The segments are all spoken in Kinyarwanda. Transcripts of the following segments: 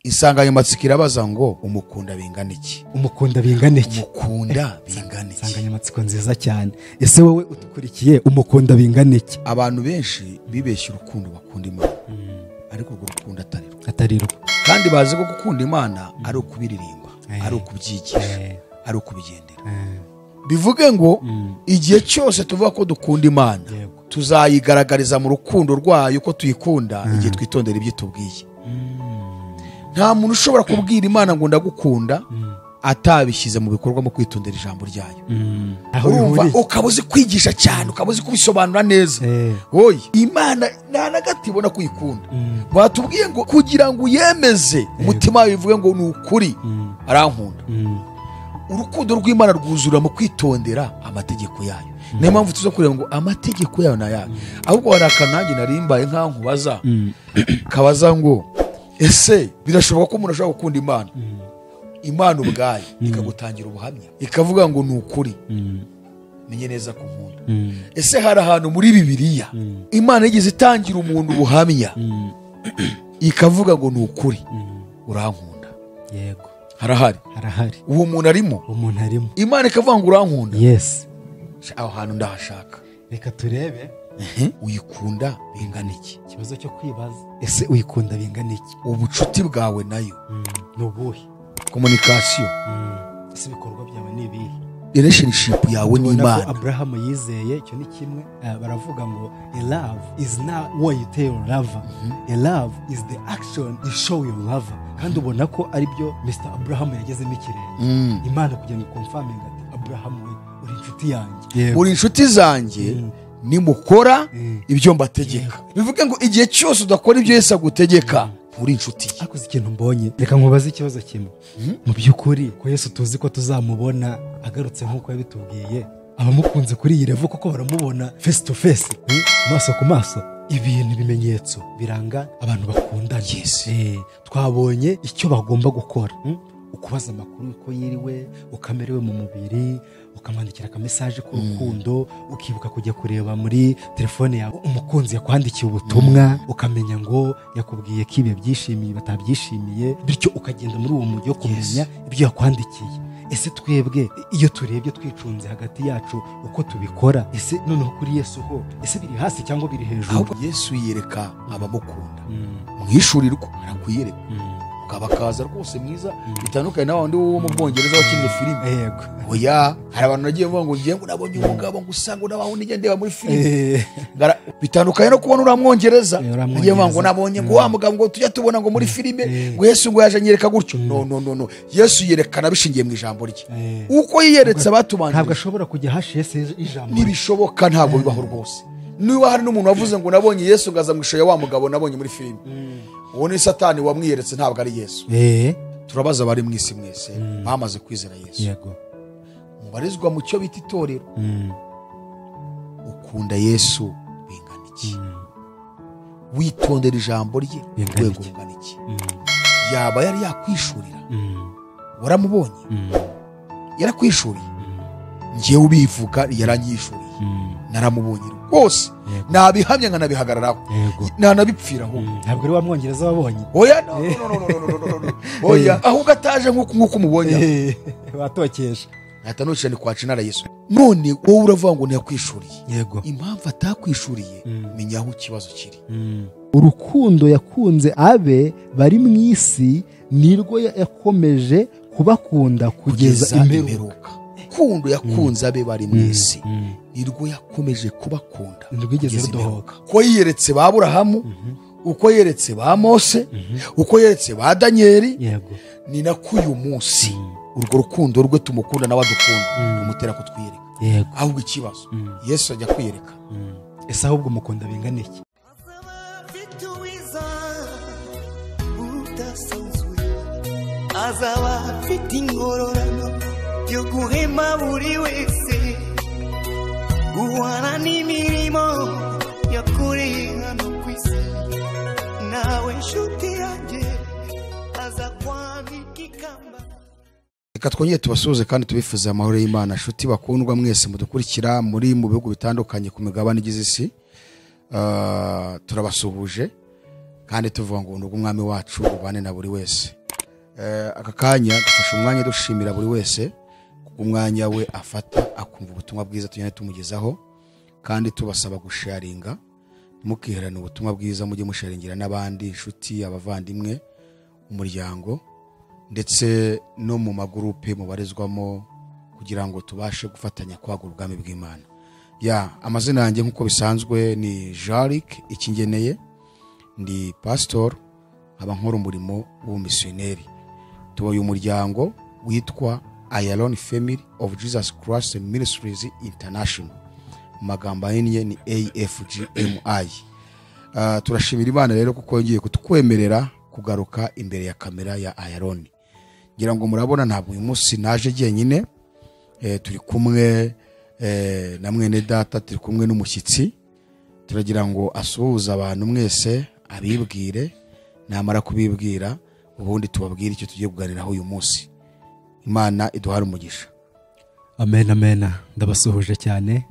Insanganyamatsiko irabaza ngo umukunda bingana iki? Umukunda bingana iki? Umukunda bingana iki? Insanganyamatsiko nziza cyane. Ese wowe utukurikiye umukunda bingana iki? Abantu benshi bibeshya urukundo bakunda Imana, ariko urwo rukundo atari rwo. Kandi bazi ko gukunda Imana ari ukubiririmba, ari ukubyigisha, ari ukubigendera. Bivuge ngo igihe cyose tuvuga ko dukunda Imana, tuzayigaragariza mu rukundo rwayo ko tuyikunda igihe twitondera ibyo itubwiye. Nta muntu ushobora kubwira Imana ngo ndagukunda atabishyize mu bikorwa mu kwitondera ijambo ryayo. Urumva ukaba uzi kwigisha cyane, ukaba uzi kubisobanura neza. Oye, Imana nta na gato ibona kuyikunda. Batubwiye ngo kugira ngo uyemeze umutima wawe bivuge ngo ni ukuri arankunda. Urukundo rw'Imana rwuzura mu kwitondera amategeko yayo. Niyo mpamvu tuza kureba ngo amategeko yayo na yayo. Ahubwo hari akanange narimbaye nkaho nkubaza, kabaza ngo ese birashoboka ko umuntu ashobora gukunda Imana, Imana ubwayo ikagutangira ubuhamya, ikavuga ngo ni ukuri, menye neza ko nkunda. Ese hari ahantu muri Bibiliya Imana yigeze itangira umuntu ubuhamya ikavuga ngo ni ukuri urankunda? Yego, harahari. Harahari. Uwo muntu arimo, umuntu arimo. Imana ikavuga ngo urankunda. Yes. Aho hantu ndahashaka. Reka turebe. Uyikunda bingana iki? Ikibazo cyo kwibaza, ese uyikunda bingana iki? Ubucuti bwawe nayo ni ubuhe? Communication. Ese ibikorwa byawe ni ibihe? Relationship yawe n'Imana. Abraham yizeye icyo ni kimwe. Baravuga ngo a love is not what you tell your lover. A love is the action you show your lover. Kandi ubona ko ari byo Mr. Abraham yagezemo ikirenge. Imana kugira ngo confirming ati Abraham we uri inshuti yanjye. Uri inshuti zanjye nimukora ibyo mbategeka. Bivuge ngo igihe cyose udakora ibyo Yesu agutegeka uri inshuti ye. Akoze ikintu mbonye. Reka nkubaze ikibazo kimwe. Mu by'ukuri ko Yesu tuzi ko tuzamubona agarutse nkuko yabitubwiye, abamukunze kuri iyi level koko baramubona face to face, maso ku maso? Ibintu bimenyetso biranga abantu bakundana. Yes. Twabonye icyo bagomba gukora. Ukubaza amakuru uko yiriwe, ukamerewe mu mubiri, ukamwandikira aka message k'urukundo, ukibuka kujya kureba muri telefone yawe umukunzi yakwandikiye ubutumwa, ukamenya ngo yakubwiye ko ibi byishimiye batabyishimiye, bityo ukagenda muri uwo mujyi wo kumenya ibyo yakwandikiye. Ese twebwe iyo turebye twicunze hagati yacu uko tubikora, ese noneho kuri Yesu ho ese biri hasi cyangwa biri hejuru? Ahubwo Yesu yiyereka abamukunda. Mwishurirwa arakwiyereka. Ukabakaza rwose mwiza, bitandukanye na wandi wo mu Bwongereza wakinnye filime. Yego. Oya, hari abantu nagiye mvuga ngo ngiye ngo nabonye umugabo ngo usanga nabaho nige ndeba muri filime. Bitandukanye no kubona uriya Mwongereza. Nagiye mvuga ngo nabonye ngo wa mugabo ngo tujya tubona ngo muri filime ngo Yesu ngo yaje anyereka gutyo. No no no no. Yesu yerekana bishingiye mu ijambo rye. Uko yiyeretse abatubanjirije. Ntabwo ashobora kujya hashi Yesu ijambo. Nibishoboka ntabwo bibaho rwose. Niba hari n'umuntu wavuze ngo nabonye Yesu ngaza mu ishusho ya wa mugabo nabonye muri filime, uwo ni Satani wamwiyeretse, ntabwo ari Yesu. Turabaza abari mu isi mwese bamaze kwizera Yesu. Yego. Mubarizwa mu cyo bita itorero. Ukunda Yesu bingana iki? Witondera ijambo rye rwego rungana iki? Yaba yari yakwishurira? Waramubonye? Yarakwishuriye? Njyewe ubivuga yaranyishuriye. Naramubonye rwose, nabihamya nkanabihagararaho, nanabipfiraho. Ntabwo ari wa Mwongereza wabonye. Oya, no no no no no. Oya, ahubwo ataje nkuko umubonye. Batokesha. Atanocira ni kwaca inara Yesu. None wowe uravuga ngo ntiyakwishuriye. Yego. Impamvu atakwishuriye, menya aho ikibazo kiri. Urukundo yakunze abe bari mu isi nirwo yakomeje kubakunda kugeza imperuka. Urukundo yakunze abe bari mu isi nirwo yakomeje kubakunda ntirwigeze rudohoka. Uko yiyeretse ba Aburahamu, uko yeretse ba Mose, uko yeretse ba Danieli, ni nako uyu munsi urwo rukundo rwe tumukunda n'abadukunda rumutera kutwiyereka. Ahubwo ikibazo, Yesu ajya kwiyereka. Ese ahubwo umukunda bingana iki? Azaba afite ingororano yo guhema buri wese, guhana n'imirimo yakoreye hano ku isi. Nawe nshuti yanjye aza kwambika ikamba. Reka twongere tubasuhuze kandi tubifuze amahoro y'Imana. Nshuti bakundwa mwese mudukurikira muri mu bihugu bitandukanye ku migabane igize isi, turabasuhuje. Kandi tuvuga ngo ubuntu bw'umwami wacu bubane na buri wese. Aka kanya dufashe umwanya dushimira buri wese umwanya we afata akumva ubutumwa bwiza tugenda tumugezaho, kandi tubasaba gusharinga, mukiherana ubutumwa bwiza, mujye musharingira n'abandi, inshuti, abavandimwe, umuryango, ndetse no mu magurupe mubarizwamo, kugira ngo tubashe gufatanya kwagura ubwami bw'Imana. Ya amazina yanjye nkuko bisanzwe ni Jaric Ikingeneye, ndi pastor, nkaba nkora umurimo w'ubumisiyoneri. Tubaye umuryango witwa Ayalon Family of Jesus Christ Ministries International, mu magambo ahinnye ni AFGMI. Turashimira Imana rero kuko yongeye kutwemerera kugaruka imbere ya kamera ya Ayalon. Ngira ngo murabona ntabwo uyu munsi naje jyenyine, turi kumwe na mwene data, turi kumwe n'umushyitsi. Turagira ngo asuhuze abantu mwese, abibwire, namara kubibwira ubundi tubabwire icyo tugiye kuganiraho uyu munsi. Imana iduhare umugisha. Amen, amen. Ndabasuhuje cyane.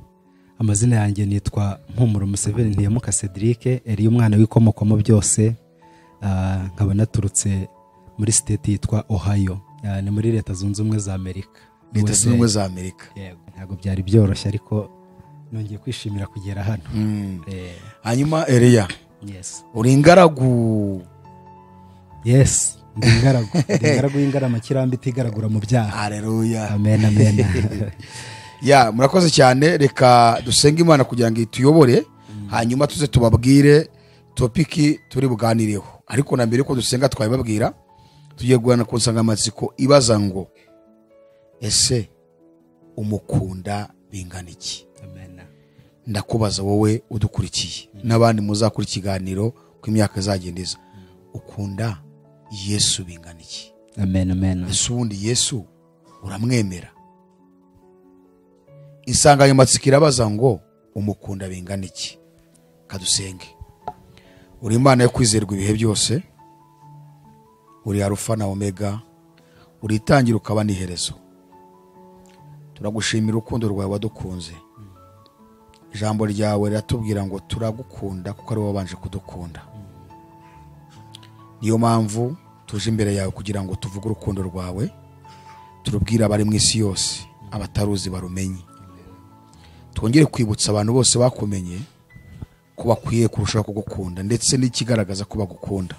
Amazina yanjye nitwa Mpumuro Museveni Ntiyamuka Cedric, eri umwana w'ikomokomo byose, nkaba naturutse muri state yitwa Ohio, ni muri Leta Zunze Ubumwe za Amerika. Leta Zunze Ubumwe za Amerika. Yego, ntabwo byari byoroshye ariko nongeye kwishimira kugera hano. Hanyuma Elia, yes, uri ingaragu? Yes, ndi ingaragu. Ndi ingaragu y'ingarama kirambi itigaragura mu byaha. Haleluya. Amen, amen. Ya murakoze cyane. Reka dusenge Imana kugira ngo ituyobore, hanyuma tuze tubabwire topiki turi buganireho. Ariko na mbere ko dusenga twabibabwira, tugiye guhana ku nsanganyamatsiko ibaza ngo ese umukunda bingana iki? Amen. Ndakubaza wowe udukurikiye n'abandi muzakora ikiganiro ku imyaka izagendeza, ukunda Yesu bingana iki? Amen, amen. Ese ubundi Yesu uramwemera? Insanganyamatsiko irabaza ngo umukunda bingana iki? Kadusenge. Uri Imana yo kwizerwa ibihe byose, uri Alfa na Omega, uri itangira ukaba n'iherezo. Turagushimira urukundo rwawe wadukunze. Ijambo ryawe riratubwira ngo turagukunda kuko ari wowe wabanje kudukunda. Niyo mpamvu tuje imbere yawe kugira ngo tuvuge urukundo rwawe, turubwire abari mu isi yose, abataruzi barumenye. Twongere kwibutsa abantu bose bakumenye ko bakwiye kurushaho kugukunda, ndetse n'ikigaragaza ko bagukunda.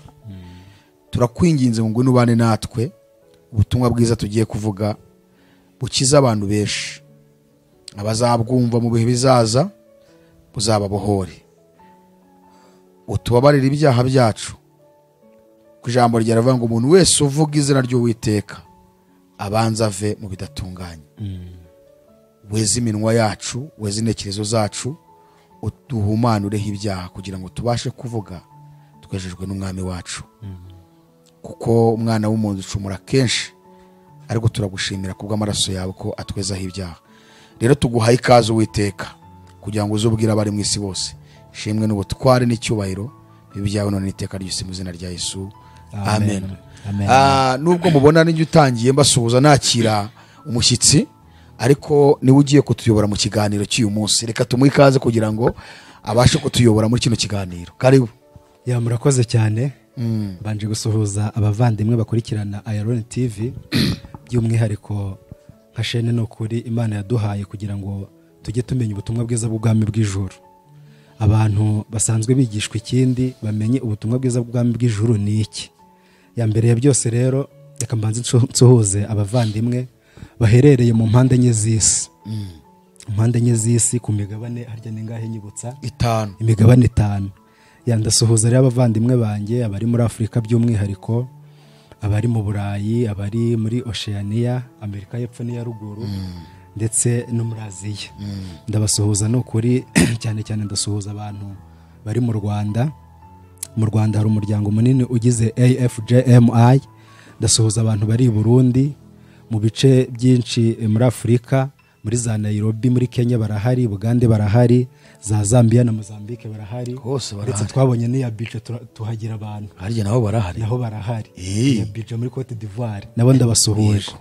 Turakwinginze ngo ngwino ubane natwe, ubutumwa bwiza tugiye kuvuga bukiza abantu benshi, abazabwumva mu bihe bizaza buzababohore. Utubabarire ibyaha byacu. Ku ijambo ryawe rivuga ngo umuntu wese uvuga izina ry'Uwiteka abanza ave mu bidatunganye. Weze iminwa yacu, weze intekerezo zacu, uduhumanureho ibyaha kugira ngo tubashe kuvuga twejejwe n'umwami wacu. Kuko umwana w'umuntu ucumura kenshi, ariko turagushimira kubw'amaraso yawe ko atwezaho ibyaha. Rero tuguhaye ikaze Uwiteka kugira ngo uzubwire abari mu isi bose. Shimwe n'ubutware n'icyubahiro bibyawe none n'iteka ryose mu izina rya Yesu. Amen. Amen. Nubwo mubona n'ijye utangiye mbasuhuza nakira umushyitsi, ariko niwe ugiye kutuyobora mu kiganiro cy'uyu munsi. Reka tumuhe ikaze kugira ngo abashe kutuyobora muri kino kiganiro. Karibu. Ya murakoze cyane. Mbanje gusuhuza abavandimwe bakurikirana Ayalon TV, by'umwihariko nka shene no kuri Imana yaduhaye kugira ngo tujye tumenya ubutumwa bwiza bw'ubwami bw'ijuru. Abantu basanzwe bigishwa ikindi bamenye ubutumwa bwiza bw'ubwami bw'ijuru ni iki. Ya mbere ya byose rero reka mbanze nsuhuze abavandimwe baherereye mu mpande enye z'isi. Impande enye z'isi ku migabane harya ni ngahe nyibutsa? Itanu. Imigabane itanu. Ya ndasuhuza rero abavandimwe banjye abari muri Afrika by'umwihariko, abari mu Burayi, abari muri Oceania, Amerika y'Epfo n'iya ruguru, ndetse no muri Aziya. Ndabasuhuza no kuri cyane cyane ndasuhuza abantu bari mu Rwanda. Mu Rwanda hari umuryango munini ugize AFJMI. Ndasuhuza abantu bari i Burundi, mu bice byinshi muri Afrika, muri za Nairobi, muri Kenya barahari, Bugande barahari, za Zambia na Mozambique barahari. Hose barahari. Ndetse twabonye n'iya Abidjan tuhagira abantu. Harya nabo barahari. Naho barahari. Iya Abidjan muri Cote d'Ivoire. Nabo ndabasuhuje.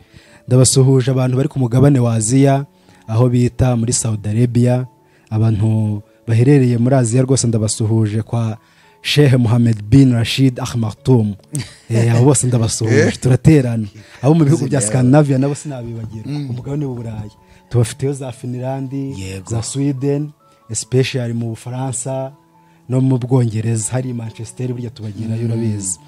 Ndabasuhuje abantu bari ku mugabane wa Aziya, aho bita muri Saudi Arabia, abantu baherereye muri Aziya rwose ndabasuhuje kwa Sheikh Mohammed bin Rashid Al Maktoum. Abo bose ndabasuhuje, turaterana. Abo mu bihugu bya Scandinavia nabo sinabibagira, umugabane w'Uburayi tubafiteyo za Finland, za Sweden, especially mu Bufaransa no mu Bwongereza, hari Manchester burya tubagirayo urabizi.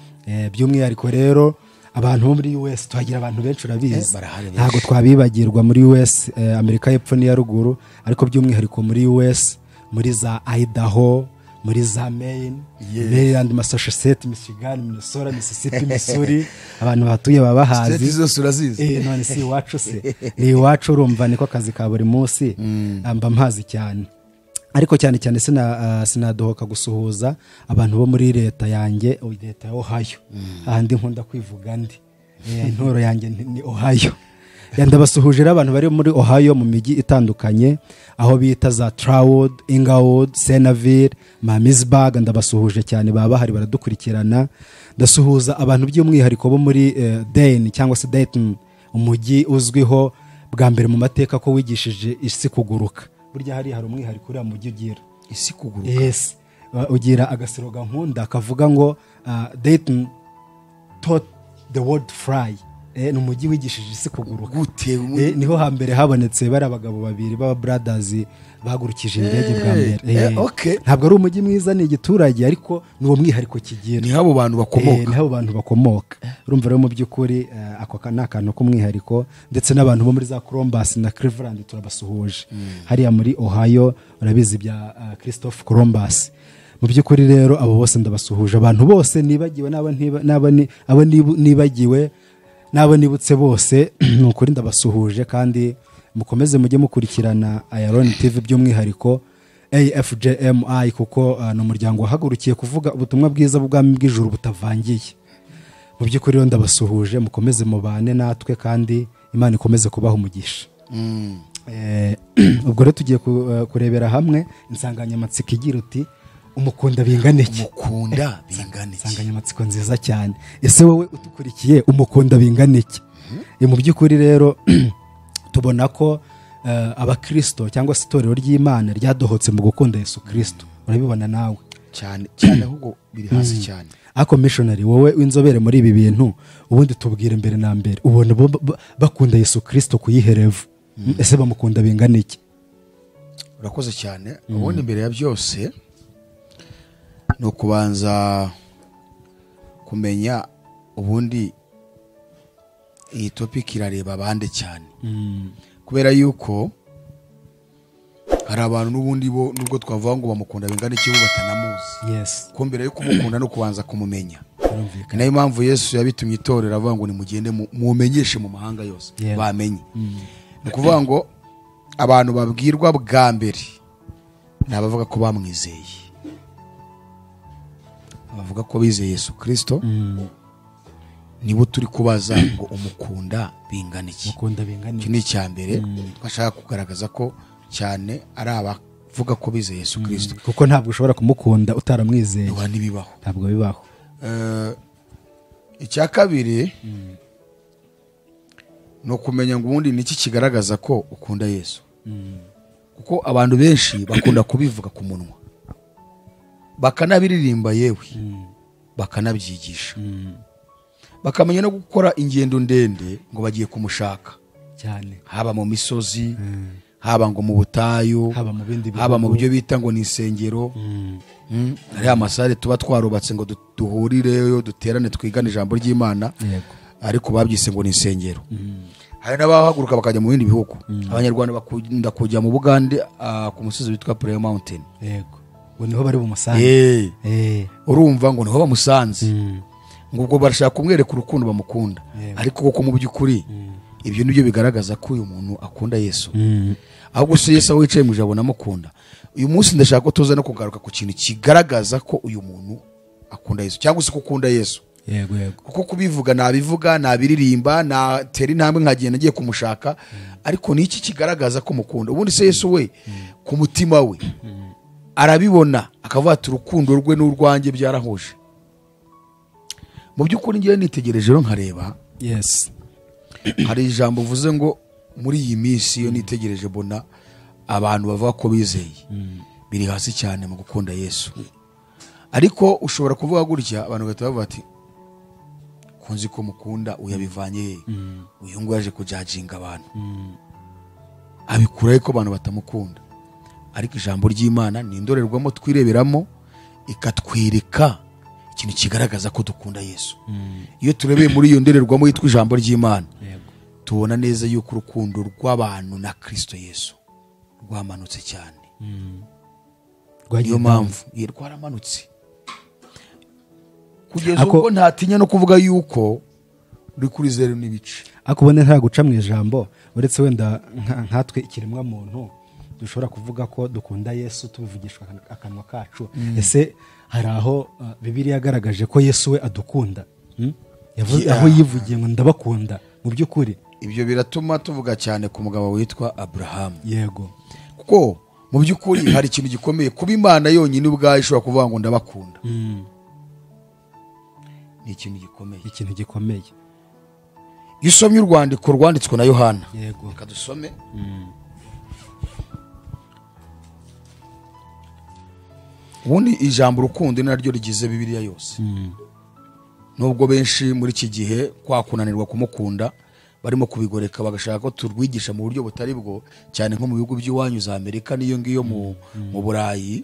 By'umwihariko rero abantu bo muri US tuhagira abantu benshi urabizi, ntabwo twabibagirwa muri US, Amerika y'Epfo n'iya ruguru, ariko by'umwihariko muri US, muri za Idaho, muri za Maine, Maryland, Massachusetts, Michigan, Minnesota, Mississippi, Missouri, abantu bahatuye baba bahazi. State zose urazizi. None si iwacu se, ni iwacu urumva niko kazi ka buri munsi, mba mpazi cyane. Ariko cyane cyane sinadohoka gusuhuza abantu bo muri leta yanjye, leta ya Ohio, ahandi nkunda kwivuga ndi, intoro yanjye ni Ohio. Ndabasuhuje rero abantu bari muri Ohio mu mijyi itandukanye, aho bita za Trawood, Inglewood, Centerville, Mamisburg, ndabasuhuje cyane, baba bahari baradukurikirana. Ndasuhuza abantu by'umwihariko bo muri Dayton cyangwa se Dayton, umujyi uzwiho bwa mbere mu mateka ko wigishije isi kuguruka. Burya hari umwihariko uriya mujyi ugira isi kuguruka. Yes, ugira agasiroga nkunda kavuga ngo Dayton taught the world fly. Ni umujyi wigishije isi kuguruka. Gute? Niho hambere habonetse bari abagabo babiri baba brothers bagurukije indege bwa mbere. Ntabwo ari umujyi mwiza, ni igiturage, ariko ni uwo mwihariko kigira. Ni habo bantu bakomoka. Ni habo bantu bakomoka. Urumva rero mu by'ukuri ako ni akantu k'umwihariko, ndetse n'abantu bo muri za Columbus na Cleveland turabasuhuje. Hariya muri Ohio urabizi bya Christopher Columbus. Mu by'ukuri rero abo bose ndabasuhuje, abantu bose nibagiwe n'abo nibagiwe nabo nibutse bose, nukuri ndabasuhuje. Kandi mukomeze mujye mukurikirana Ayaloni TV by'umwihariko AFJMI, kuko ni umuryango wahagurukiye kuvuga ubutumwa bwiza bw'ubwami bw'ijuru butavangiye. Mu by'ukuri rero ndabasuhuje, mukomeze mubane natwe kandi Imana ikomeze kubaha umugisha. Ubwo rero tugiye kurebera hamwe insanganyamatsiko igira uti umukunda bingana iki? Umukunda bingana iki? Insanganyamatsiko nziza cyane. Ese wowe utukurikiye umukunda bingana iki? Mu by'ukuri rero tubona ko abakristo cyangwa se itorero ry'Imana ryadohotse mu gukunda Yesu Kristo. Urabibona nawe cyane cyane, ahubwo biri hasi cyane. Ako missionary, wowe w'inzobere muri ibi bintu, ubundi tubwire mbere na mbere, ubona bakunda Yesu Kristo kuyiherevu, ese bamukunda bingana iki? Urakoze cyane. Ubundi mbere ya byose ni ukubanza kumenya ubundi iyi topic irareba abande cyane, kubera yuko hari abantu n'ubundi bo nubwo twavuga ngo bamukunda bingana iki bo batanamuzi. Yes. Ko mbere yo kumukunda no kubanza kumumenya. Nayo impamvu Yesu yabitumye itorero avuga ngo nimugende mumenyeshe mu mahanga yose bamenye. Ni ukuvuga ngo abantu babwirwa bwa mbere ni abavuga ko bamwizeye, abavuga ko bizeye Yesu Kristo. Nibo turi kubaza ngo umukunda bingana iki? Umukunda bingana iki ni icya mbere twashaka kugaragaza ko cyane ari abavuga ko bizeye Yesu Kristo, kuko ntabwo ushobora kumukunda utaramwizeye. Ntibibaho, ntabwo bibaho. Icya kabiri ni ukumenya ngo ubundi niki kigaragaza ko ukunda Yesu, kuko abantu benshi bakunda kubivuga ku munwa, bakanabiririmba, yewe bakanabyigisha, bakamenya no gukora ingendo ndende ngo bagiye kumushaka cyane, haba mu misozi, haba ngo mu butayu, haba mu bindi bihugu, haba mu byo bita ngo ni insengero. Hari amasare tuba twarubatse ngo duhurireyo duterane twigane ijambo ry'Imana, ariko babyise ngo ni insengero. Hari n'abahaguruka bakajya mu bindi bihugu. Abanyarwanda bakunda kujya mu Bugande ku musozi witwa Prayer Mountain. Yego, ngo niho bari bumusanze. Urumva ngo niho bamusanze, ngo ubwo barashaka kumwereka urukundo bamukunda, ariko koko mu by'ukuri ibyo nibyo bigaragaza ko uyu muntu akunda Yesu. Ahubwo se Yesu aho wicaye mu ijabo namukunda. Uyu munsi ndashaka ko tuza no kugaruka ku kintu kigaragaza ko uyu muntu akunda Yesu, cyangwa se ko ukunda Yesu. Yego yego. Kuko kubivuga nabivuga, nabiririmba, natera intambwe nkagenda ngiye kumushaka, ariko ni iki kigaragaza ko mukunda? Ubundi se Yesu we ku mutima we arabibona akavuga ati urukundo rwe n'urwanjye byarahuje. Mu by'ukuri ngiye nitegereje rero nkareba, yes, hari ijambo uvuze ngo muri iyi minsi iyo nitegereje mbona abantu bavuga ko bizeye biri hasi cyane mu gukunda Yesu. Ariko ushobora kuvuga gutya abantu bagahita bavuga ati kunzi ko mukunda uyabivanye he? Uyu nguyu yaje kujajinga abantu, abikuraho ko abantu batamukunda. Ariko ijambo ry'Imana ni indorerwamo twireberamo, ikatwereka ikintu kigaragaza ko dukunda Yesu. Iyo turebeye muri iyo ndorerwamo yitwa ijambo ry'Imana, tubona neza yuko urukundo rw'abantu na Kristo Yesu rwamanutse cyane. Niyo mpamvu rwaramanutse kugeza ubwo ntatinya no kuvuga yuko uri kuri 0.5. Ariko ubone nta guca mu ijambo, uretse wenda nkatwe ikiremwa muntu dushobora kuvuga ko dukunda Yesu tubivugishwa akanwa kacu. Ese hari aho Bibiliya yagaragaje ko Yesu we adukunda? Aho yivugiye ngo ndabakunda mu by'ukuri. Ibyo biratuma tuvuga cyane ku mugabo witwa Abraham. Yego. Kuko mu by'ukuri hari ikintu gikomeye kuba Imana yonyine ubwayo ishobora kuvuga ngo ndabakunda. Ni ikintu gikomeye. Ikintu gikomeye. Iyo usomye urwandiko rwanditswe na Yohana. Yego. Reka dusome. Ubundi ijambo urukundo ni naryo rigize Bibiliya yose. Nubwo benshi muri iki gihe kwa kunanirwa kumukunda barimo kubigoreka bagashaka ko turwigisha mu buryo butari bwo, cyane nko mu bihugu by'iwanyu za Amerika n'iyo ngiyo mu Burayi,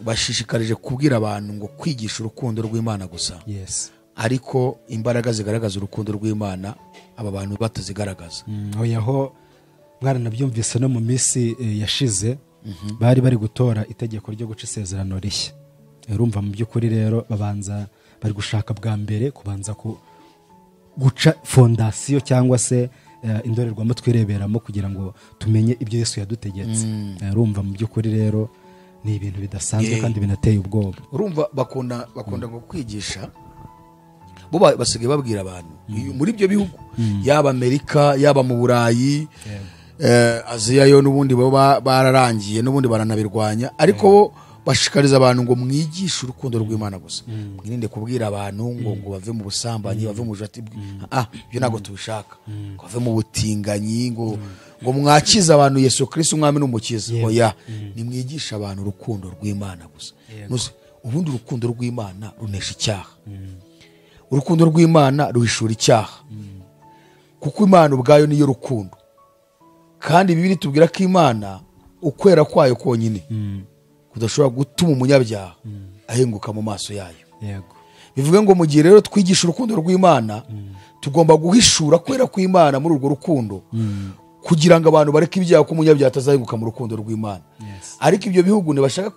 bashishikarije kubwira abantu ngo kwigisha urukundo rw'Imana gusa. Yes. Ariko imbaraga zigaragaza urukundo rw'Imana aba bantu batazigaragaza. Oyaho mwaranabyumvise no mu minsi yashize bari bari gutora itegeko ryo guca isezerano rishya. Urumva mu by'ukuri rero babanza bari gushaka bwa mbere kubanza ku guca fondasiyo cyangwa se indorerwamo twireberamo kugira ngo tumenye ibyo Yesu yadutegetse. Urumva mu by'ukuri rero ni ibintu bidasanzwe kandi binateye ubwoba. Urumva bakunda ngo kwigisha bo basigaye babwira abantu muri ibyo bihugu, yaba Amerika, yaba mu Burayi, Aziya yo n'ubundi bo bararangiye n'ubundi baranabirwanya, ariko bo bashikariza abantu ngo mwigishe urukundo rw'Imana gusa. Mwirinde kubwira abantu ngo bave mu busambanyi, bave mu bujati, ibyo ntabwo tubishaka, ngo bave mu butinganyi, ngo mwakize abantu Yesu Kristo umwami n'umukiza. Oya, nimwigishe abantu urukundo rw'Imana gusa. Ubundi urukundo rw'Imana runesha icyaha. Urukundo rw'Imana ruhishura icyaha. Kuko Imana ubwayo niyo rukundo. Kandi Bibiliya itubwira ko Imana ukwera kwayo konyine kudashobora gutuma umunyabyaha ahenguka mu maso yayo. Yego. Bivuga ngo mu gihe rero twigisha urukundo rw'Imana, tugomba guhishura kwera kw'Imana muri urwo rukundo, kugira ngo abantu bareke ibyaha ko umunyabyaha atazahenguka mu rukundo rw'Imana. Ariko ibyo bihugu ntibashaka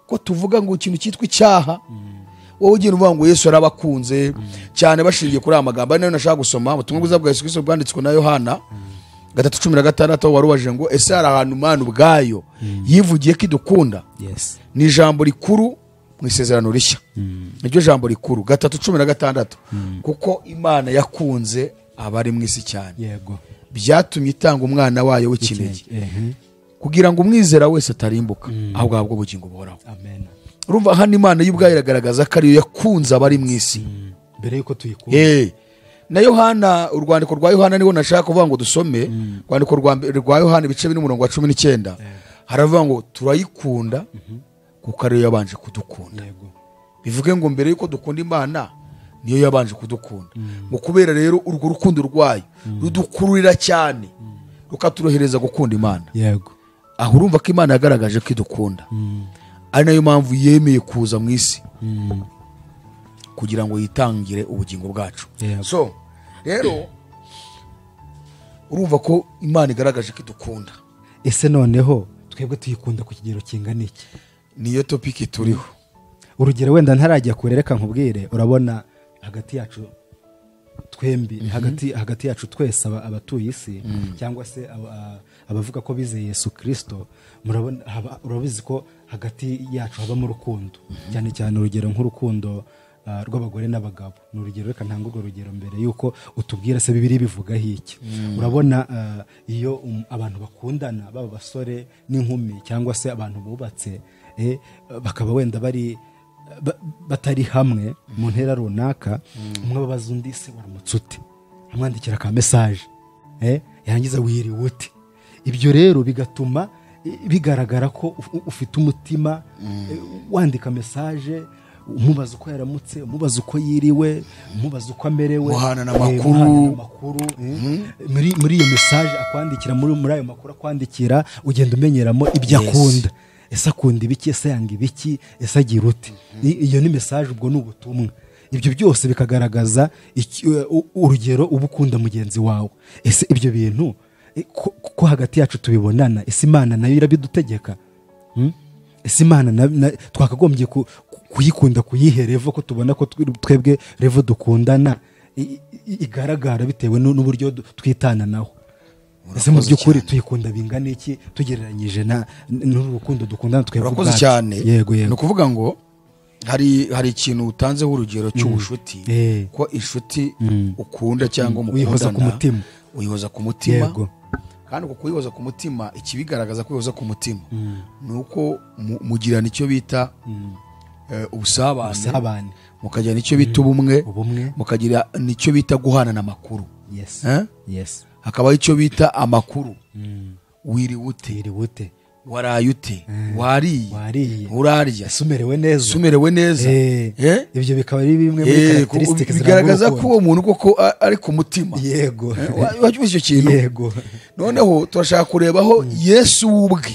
ko tuvuga ngo ikintu cyitwa icyaha. Wowe ugenda uvuga ngo Yesu yarabakunze cyane bashingiye kuri aya magambo. Ari nayo nashaka gusoma ubutumwa bwiza bwa Yesu Kristo bwanditswe na Yohana 3:16, warubajije ngo ese hari ahantu Imana ubwayo yivugiye ko idukunda? Yes. Ni ijambo rikuru mu isezerano rishya. Niryo jambo rikuru 3:16. Kuko Imana yakunze abari mu isi cyane. Yego. Byatumye itanga umwana wayo w'ikinege kugira ngo umwizera wese atarimbuka ahubwo ahabwe ubugingo buhoraho. Amen. Urumva hano Imana y'ubwayo iragaragaza ko ariyo yakunze abari mu isi mbere yuko tuyikunda. Na Yohana, urwandiko rwa Yohana niho nashaka kuvuga ngo dusome. Urwandiko rwa Yohana ibice 4:19 haravuga ngo turayikunda kuko ariyo yabanje kudukunda. Bivuge ngo mbere yuko dukunda Imana niyo yabanje kudukunda. Mu kubera rero urwo rukundo rwayo rudukururira cyane rukaturohereza gukunda Imana. Yego. Aho urumva ko Imana yagaragaje ko idukunda. Ari nayo mpamvu yemeye kuza mu isi kugira ngo yitangire ubugingo bwacu. So rero urumva ko Imana igaragaje ko idukunda. Ese noneho twebwe tuyikunda ku kigero kingana iki? Niyo topic turiho. Urugero wenda ntarajya kure reka nkubwire, urabona hagati yacu twembi, hagati yacu twese abatuye isi cyangwa se abavuga ko bizeye Yesu Kristo, murabona urabizi ko hagati yacu habamo urukundo. Cyane cyane urugero nk'urukundo rw'abagore n'abagabo. Ni urugero, reka ntanga urwo rugero mbere yuko utubwira se Bibiliya bivuga iki. Urabona iyo abantu bakundana, baba basore n'inkumi cyangwa se abantu bubatse, bakaba wenda bari batari hamwe mu ntera runaka, umwe ababaza undi se waramutse ute, amwandikira ka message, yarangiza wiriwe ute. Ibyo rero bigatuma Bigaragara ko ufite umutima, wandika message umubaza uko yaramutse, umubaza uko yiriwe, umubaza uko amerewe, muhanana amakuru. Muri iyo message akwandikira, muri ayo makuru akwandikira ugenda umenyeramo ibyo akunda. Ese akunda ibiki, ese yanga ibiki, ese agira ute? Iyo ni message, ubwo ni ubutumwa. Ibyo byose bikagaragaza urugero uba ukunda mugenzi wawe. Ese ibyo bintu ko hagati yacu tubibonana, ese Imana nayo irabidutegeka? Ese Imana twakagombye kuyikunda, kuyihe revo ko tubona ko twebwe revo dukundana igaragara bitewe n'uburyo twitana naho? Ese mu by'ukuri tuyikunda bingana iki tugereranyije n'urukundo dukundana twebwe ubwacu? Urakoze cyane. Ni ukuvuga ngo hari ikintu utanzeho urugero cy'ubushuti, ko inshuti ukunda cyangwa mukundana uyihoza ku mutima. Kandi uko kuyihoza ku mutima, ikibigaragaza ko uyihoza ku mutima ni uko mugirana icyo bita ubusabane, mukagira icyo bita ubumwe, mukagira nicyo bita guhanana amakuru. Hakaba icyo bita amakuru. Wiriwe ute, waraye ute, wariye, urarya, umerewe neza, umerewe neza. Ibyo bikaba ari bimwe muri characteristics bigaragaza ko uwo muntu koko ari ku mutima. Yego, wacyumvise icyo kintu. Yego. Noneho turashaka kurebaho Yesu ubwe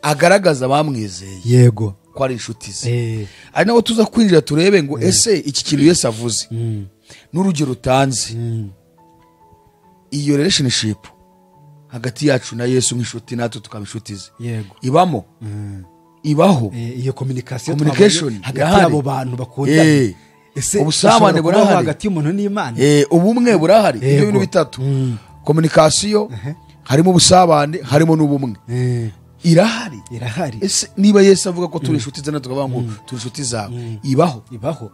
agaragaza abamwizeye, yego, ko ari inshuti ze. Ari naho tuza kwinjira turebe ngo ese iki kintu Yesu avuze n'urugero utanze, iyo relationship hagati yacu na Yesu nk'inshuti, natwe tukaba inshuti ze, ibamo, ibaho iyo communication hagati y'abo bantu bakundana. Ese ubusabane burahari hagati y'umuntu n'Imana? Ubumwe burahari. Ibyo bintu bitatu, communication, harimo ubusabane, harimo n'ubumwe, irahari. Irahari. Ese niba Yesu avuga ko turi inshuti ze, natwe tukavuga ngo turi inshuti zawe, ibaho, ibaho.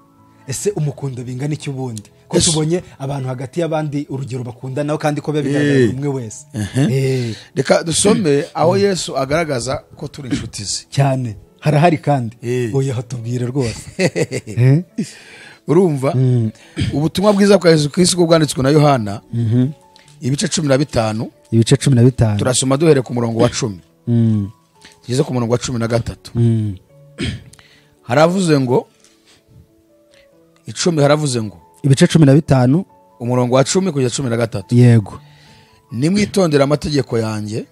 Ese umukunda bingana iki ubundi? Ko tubonye abantu hagati y'abandi urugero bakundanaho kandi ko bigaragara umwe wese. Reka dusome aho Yesu agaragaza ko turi inshuti ze cyane. Harahari kandi. Oya, hatubwire rwose. Urumva ubutumwa bwiza bwa Yesu Kristo bwanditswe na Yohana, ibice 15, ibice 15, turasoma duhere ku murongo wa 10 tugeze ku murongo wa 13. Haravuze ngo 10, haravuze ngo ibice 15 umurongo wa 10 kugeza 13. Yego. Nimwitondera amategeko yanjye,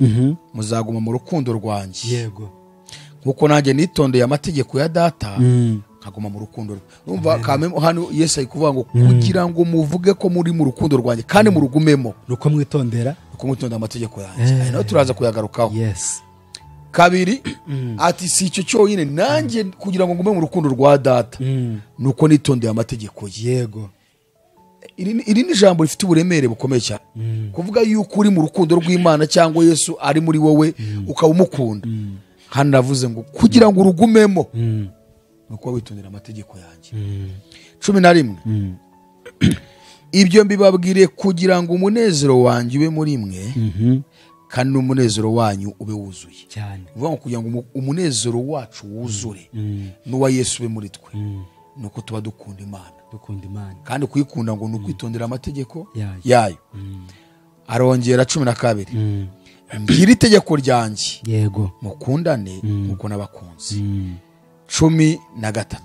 muzaguma mu rukundo rwanjye. Yego. Nkuko nanjye nitondeye amategeko ya data, nkaguma mu rukundo rwe. Urumva kamemo hano Yesu ari kuvuga ngo kugira ngo muvuge ko muri mu rukundo rwanjye kandi murugumemo, nuko mwitondera, nuko mwitondera amategeko yanjye. Ari naho turaza kuyagarukaho. Yes. Kabiri, ati si icyo cyonyine, nanjye kugira ngo ngume mu rukundo rwa data nuko nitondeye amategeko ye. Yego. Iri ni ijambo rifite uburemere bukomeye cyane. Kuvuga yuko uri mu rukundo rw'Imana cyangwa Yesu ari muri wowe ukaba umukunda. Hano navuze ngo kugira ngo urugumemo nuko witondera amategeko yanjye. 11. Ibyo mbibabwiriye kugira ngo umunezero wanjye ube muri mwe, kandi umunezero wanyu ube wuzuye. Cyane. Uvuga ngo kugira ngo umunezero wacu wuzure n'uwa Yesu ube muri twe, nuko tuba dukunda Imana. Dukunda Imana. Kandi kuyikunda ngo nukwitondera amategeko yayo. Arongera 12. Ngira itegeko ryanjye. Yego. Mukundane nkuko nabakunze. 13.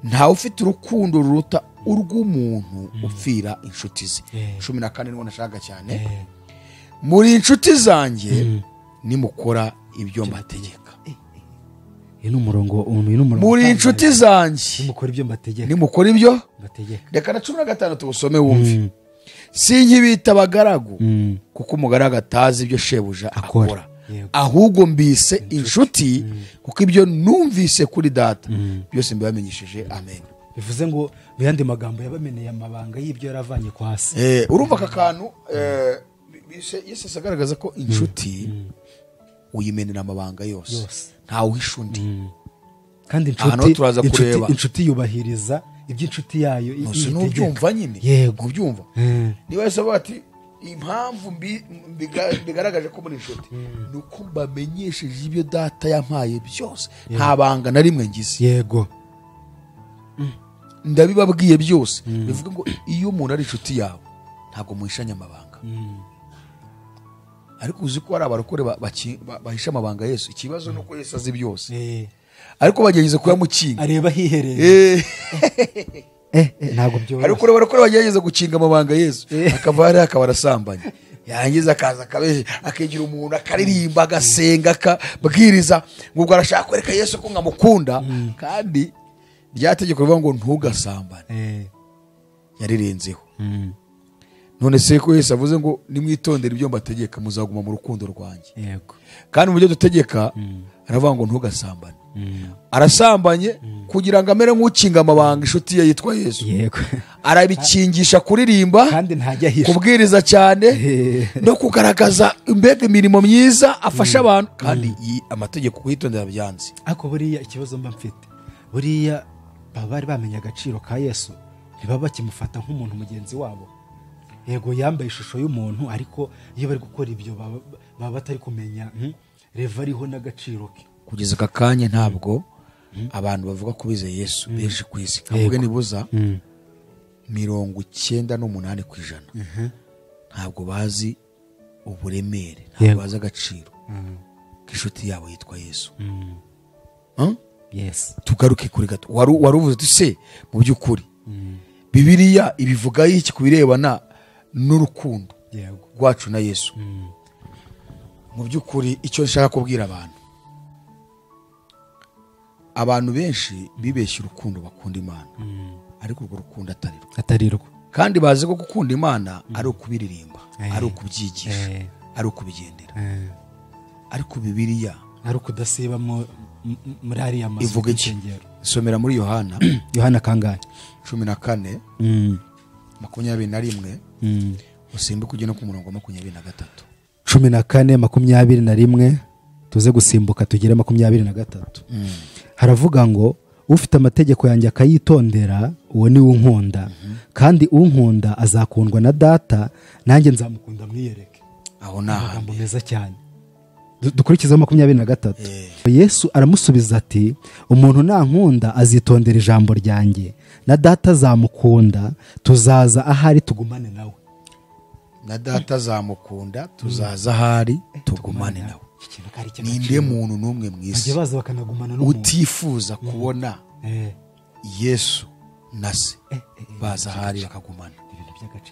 Ntawe ufite urukundo ruruta urw'umuntu upfira inshuti ze. 14 niwo nashaka cyane. Muri inshuti zanjye nimukora ibyo mbategeka. Muri inshuti zanjye nimukora ibyo mbategeka. Nimukora ibyo mbategeka. Reka na 15 tubusome wumve. Sinkibita abagaragu, kuko umugaragu atazi ibyo shebuja akora, ahubwo mbise inshuti, kuko ibyo numvise kuri data byose mbibamenyesheje. Amen. Bivuze ngo mu yandi magambo yabameneye amabanga y'ibyo yaravanye kwa se. Urumva aka kantu Yesu agaragaza ko inshuti uyimenera amabanga yose, ntawe uhisha undi. Kandi inshuti yubahiriza iby'inshuti yayo. Nubyumva nyine. Yego. Ubyumva. Niba Yesu avuga ati impamvu mbigaragaje ko muri inshuti nuko mbamenyesheje ibyo data yampaye byose, nta banga na rimwe ngize. Yego. Ndabibabwiye byose. Bivuga ngo iyo umuntu ari inshuti yawe ntabwo muhishanya amabanga. Ariko uzi ko hari abarokore bahisha amabanga Yesu. Ikibazo nuko Yesu azi byose, ariko bagerageza kuyamukinga, areba hihereye. Ntabwo byoroshye. Ariko abarokore bagerageza gukinga amabanga Yesu, akava hariya akaba arasambanye, yarangiza akaza akabeje, akigira umuntu, akaririmba, agasenga, akabwiriza, ngo ubwo arashaka kwereka Yesu ko nkamukunda, kandi rya tegeko rivuga ngo ntugasambane yarirenzeho. None se ko Yesu avuze ngo nimwitondere ibyo mbategeka muzaguma mu rukundo rwanjye. Yego. Kandi mu byo dutegeka aravuga ngo ntugasambane. Arasambanye kugira ngo amere nk'ukinga amabanga inshuti ye yitwa Yesu. Yego. Arabikingisha kuririmba, kandi ntajya ahisha, kubwiriza cyane, no kugaragaza mbega imirimo myiza afasha abantu, kandi amategeko kuyitondera byanze. Ariko buriya ikibazo mba mfite, buriya baba bari bamenye agaciro ka Yesu, ntibaba bakimufata nk'umuntu mugenzi wabo. Yego yambaye ishusho y'umuntu, ariko iyo bari gukora ibyo baba batari kumenya reva ariho n'agaciro ke. Kugeza aka kanya ntabwo abantu bavuga ko bizeye Yesu benshi ku isi, kavuge nibuza 98% ntabwo bazi uburemere, ntabwo bazi agaciro k'inshuti yabo yitwa Yesu. Yes. Tugaruke kuri gato. Wari uvuze uti se mu by'ukuri Bibiliya ibivuga iki ku birebana n'urukundo rwacu na Yesu? Mu by'ukuri icyo nshaka kubwira abantu, abantu benshi bibeshya urukundo bakunda Imana, ariko urwo rukundo atari rwo. Kandi bazi ko gukunda Imana ari ukubiririmba, ari ukubyigisha, ari ukubigendera. Ariko Bibiliya ari ukudasiba muri ariya mazu. Ivuga iki? Somera muri Yohana. Yohana kangahe? 14 21, usimbuke ujye no ku murongo 23. 14 21, tuze gusimbuka tugere 23. Haravuga ngo ufite amategeko yanjye akayitondera, uwo ni unkunda, kandi unkunda azakundwa na Data, nanjye nzamukunda mwiyereke. Aho ni amagambo meza cyane. Dukurikizeho 23. Yesu aramusubiza ati umuntu nankunda azitondera ijambo ryanjye, na Data azamukunda, tuzaza ahari tugumane nawe. Na Data azamukunda, tuzaza ahari tugumane nawe. Ninde muntu n'umwe mu isi utifuza kubona Yesu na se baza ahari bakagumana?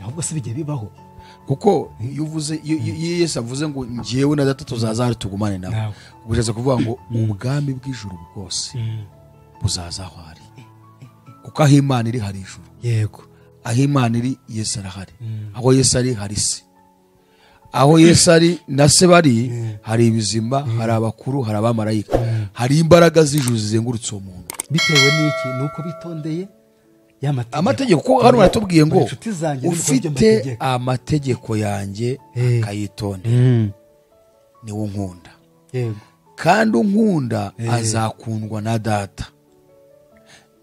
Ahubwo se bijye bibaho, kuko iyo uvuze, iyo Yesu avuze ngo njyewe na Data tuzaza ahari tugumane nawe, ubwo kuvuga ngo ubwami bw'ijuru bwose buzaza aho ari, kuko aho Imana iri hari ijuru. Yego. Aho Imana iri Yesu arahari, aho Yesu ari hari se, aho Yesu ari na se bari hari ibizima, hari abakuru, hari abamarayika, hari imbaraga z'ijuru zizengurutse uwo muntu. Bitewe n'iki? Nuko bitondeye amategeko. Kuko hano baratubwiye ngo ufite amategeko yanjye akayitondera niwe unkunda, kandi unkunda azakundwa na Data,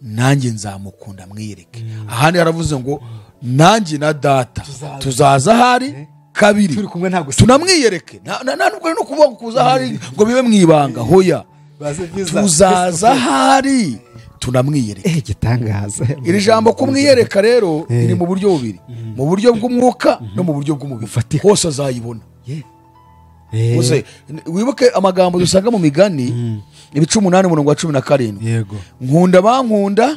nanjye nzamukunda mwiyereke. Ahandi haravuze ngo nanjye na Data tuzaza ahari kabiri tunamwiyereke. Nubwo no kuvuga ngo kuza ahari ngo bibe mwibanga, hoya, tuzaza ahari tunamwiyereke. Igitangaza. Iri jambo kumwiyereka rero riri mu buryo bubiri, mu buryo bw'umwuka no mu buryo bw'umubiri. Hose azayibona. Wibuke amagambo dusanga mu migani ibice 8 umurongo wa 17. Yego. Nkunda bankunda